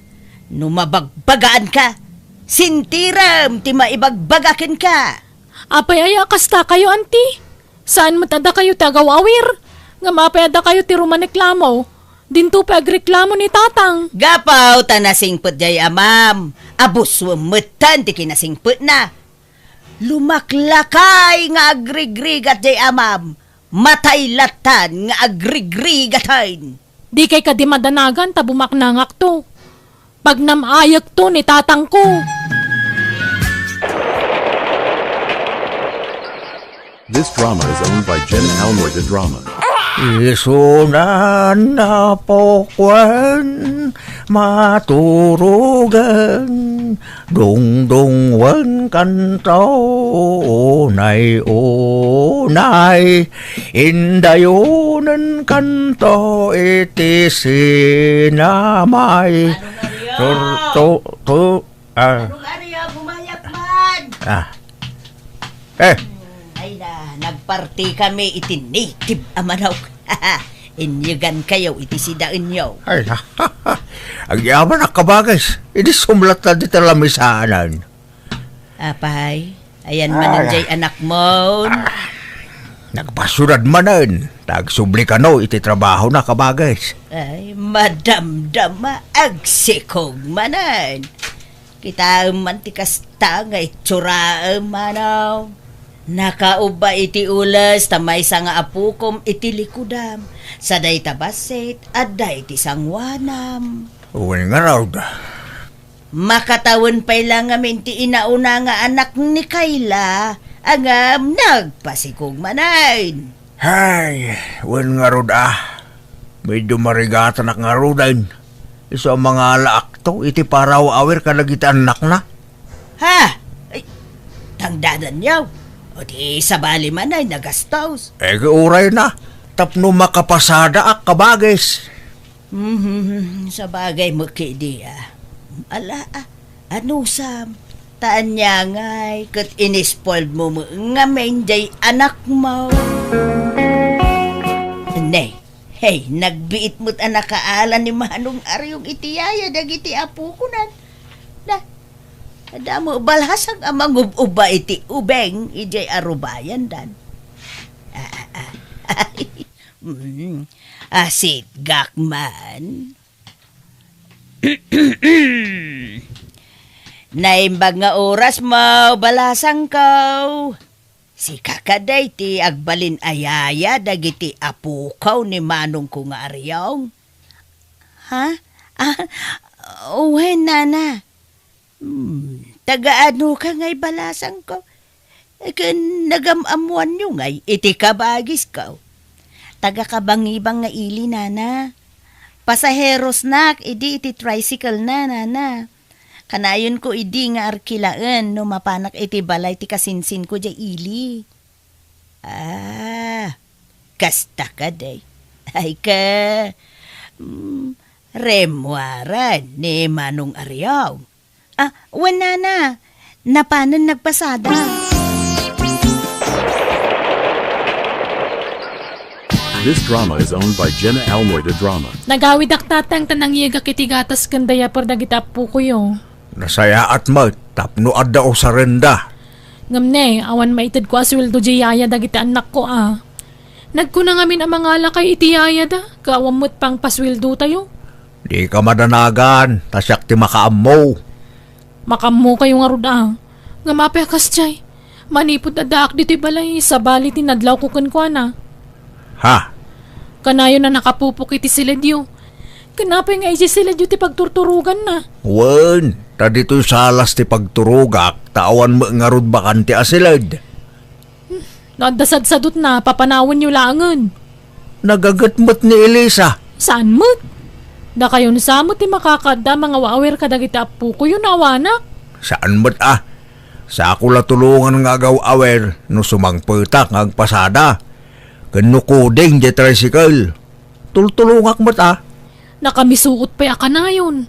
no mabagbagaanka, sintirem ti maibagbaga kenka. Apay aya a kastakayo, Anti? Saan met a dakayo ti agaw-awir? Ngem apay a dakayo ti rumaneklamo? Dinto pay agreklamo ni Tatang. Gapu ta nasingpet jay amam. Abuswem metten ti kinasingpetna. Lumaklakay nga agrigrigat jay amam. Matay latan nga agrigrigaten. Dikay kadi madanagan ta bumaknangakto. Pagnam-ayekto ni tatangko. This drama is owned by Jen Almoy de Drama. Isunan na pokwan maturugan, dungdungwen kanto, unay, unay, indayonen kanto iti sinamay. Ano na riyo? Tur-, tu-, tu-, Ah. Anong ari, ah, bumayak man? Ah. Eh. Hmm, ay na, nagparti kami iti native a manok. Inyegan kayo iti sidaenyo. Ay na. Agyaman a kabagis. Idi sumlat na di talamisaanan. Apay, ayan man Ay. Jay anak mo. Ah. Nagpasudad manen. Tagsubli kano iti trabaho na kabagis. Ay, madamdama, agsikog manen. Kitaem man ti kasta nga itsuraem, manaw. Nakaubba iti ules ta maysa nga apukom iti likudam. Sa dayta bassit, adda iti sanguanam. Wen ngarud. Makatawen pay la ngamin ti inauna nga anak ni Kayla, ngem nagpasikog manen. Hay, wen ngarud a. Medyo marigatanak ngaruden. Isu a mangalaakto iti paraw-awer kadagiti annakna. Ha? Ay, tangdadanyo. O di sabali man ay nagastos. Eh, uray na. Tapno makapasadaak, kabagis. Mhm, sabagay met kadi, ah. Ala, ah, anusam? Ta ania ngay, ket inispoiled mo met ngamin jay anak mo. Ne, hey, nagbiit met a nakaala ni Manong Ariong iti yaya dagiti apokonan. Na, adda mo balasang a mangub-uba iti ubeng ijay arubayandan. Ah, ah, ah. Mm. Asit gak man. Naimbag nga oras mo, balasangko. Sika kadi ti agbalin a yaya dagiti apokaw ni manongko nga Ariong? Ha? Ah, wen, nana. Hmm, taga-ano ka ngay balasangko? Ken nagam-ammoanyo ngay iti kabagisko? Taga-Kabangibang nga ili, nana. Pasaherosnak idi iti tricycle na, nana. Kanayonko idi nga arkilaen no mapanak iti balay ti kasinsinko jay ili. Ah, kasta kadi. Ay ka, mm, remmuaren ni Manong Ariong. Ah, wen, nana. Napanen nagpasada. This drama is owned by Jenna Almoy de Drama. Nagawidak, tatang, ta nangyegak iti gatas ken diaper dagiti appokoyo. Nasayaat met tapno adda usarenda. Ngem ne, awan maitedko a sueldo jay yaya dagiti annakko a. Nagkuna ngamin a mangalakay iti yayada, ket awan met pangpasueldotayo. Dika madanagan, ta siak ti makaammo. Makaammokayo ngarud a. Ngem apay a kasdiay? Manipud addaak ditoy balay, sabali ti nadlawko kenkuana. Ha? Kanayon a nakapupok iti siledyo. Ken apay nga iti siledyo ti pagturturoganna? Wen, ta ditoy salas ti pagturogak, ta awan met ngarud bakante a siled. No adda sadsadotna, papanawenyo laengen. Nagaget met ni Elisa. Saan met? Dakayon sa met ti makakaadda a mangaw-awer kadagiti appokoyo no awanak. Saan met a. Sako la tulongan nga agaw-awer no sumangpetak nga agpasada. Ken no kuding diay tricycle. Tultulongak met a. Nakamisuot pay a kanayon.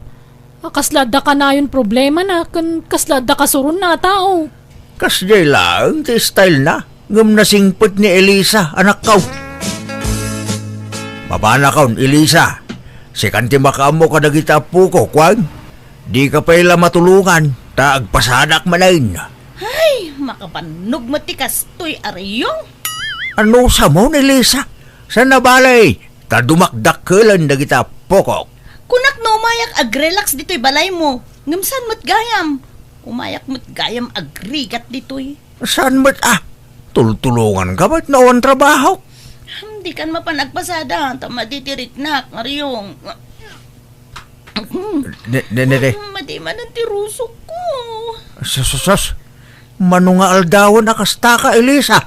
A, kasla adda kanayon problemana ken kasla adda kasuronna a tao. Kasdiay laeng ti style na, ngem nasingpet ni Elisa, anakko. Mapanakon, Elisa. Sikan ti makaammo kadagiti appoko, kuan? Dika pay la matulongan, ta agpasadak manen. Ay, makabannog met ti kastoy, Ariong. Anusam, Elisa? Saan a bale, ta dumakdakkelen dagiti appokok. Kunak no umayak agrelax ditoy balaymo, ngem saan met gayam? Umayak met gayam agrigat ditoy. Saan met a? Tultulonganka met no awan trabahok. Dikan mapan agpasada, ta madi ti riknak, Maryong. Ne, ne, ne, ne. Madi manen ti rusok ko. Sus, sus, sus. Mano nga aldawen a kasta ka, Elisa?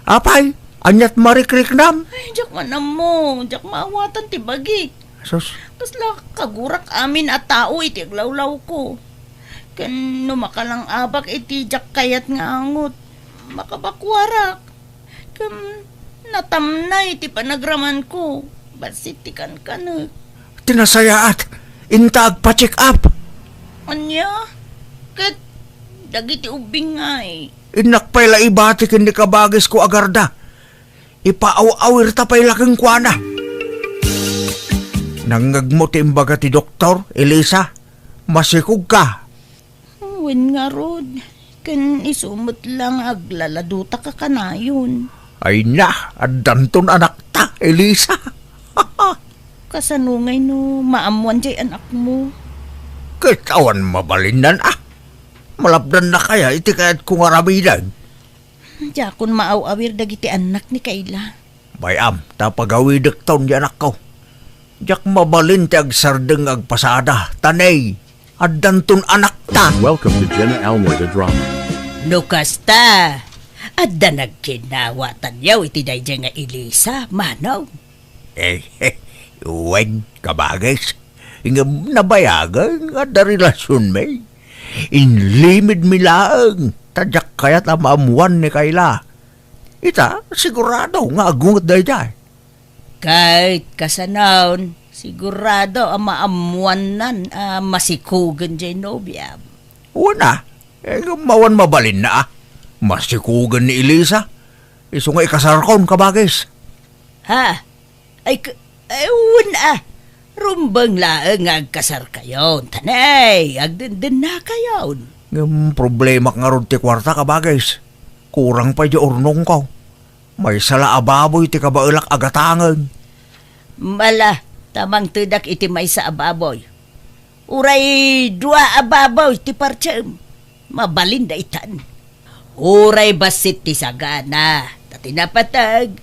Apay, aniat marikriknam? Ay, diak man ammo, diak maawatan ti bagik. Sus. Kasla kagurak amin a tao iti aglawlawko. Ken no makalang-abak iti diak kayat nga angot, makabakuarak. Ken natamnay ti panagramanko, bassit ti kankanek. Ti nasayaat, inta agpa-check up. Ania? Ket dagiti ubbing ngay? Innak pay la ibati ken ni kabagisko a garda. Ipaaw-awirta pay la kenkuana. Nangngegmo ti imbaga ti doktor, Elisa? Masikogka. Wen ngarud, ken isu met la nga aglaladutaka kanayon. Ay na, addanton anakta, Elisa. Kasano ngay no maammoan jay anakmo? Ket awan mabalinnan a. Malapdanna kaya iti kayatko nga aramiden? Diakon maaw-awir dagiti annak ni Kayla. Bay-am, ta pagawidekton ti anakko. Diak mabalin ti agsardeng nga agpasada, ta nay, addanton anakta. Welcome to Jenna Almoy the Drama. No kasta, adda nagkinnawatanyo iti daydiay nga Elisa, manong? Eh, eh, wen, kabagis. Ngem nabayagen nga adda relasionmi. Inlimidmi laeng, ta diak kayat a maammoan ni Kayla. Ita, sigurado nga agunget daydiay. Ket kasano, sigurado a maammoannan a masikogen jay nobiam. Wen a, eh, ngem awan mabalinna a. Masikogen ni Elisa. Isu nga ikasarkon, kabagis. Ha? Ay, k-, ay, wen a. Rumbeng laeng nga agkasarkayon. Ta nay, agdendennakayon. Ngem problemak ngarud ti kuarta, kabagis. Kurang pay di urnongko. Maysa la a baboy ti kabaelak a gatangen. Ala, ta mangtedak iti maysa a baboy. Uray dua a baboy ti partsem. Mabalin daytan. Uray bassit ti sagana, ta ti napateg,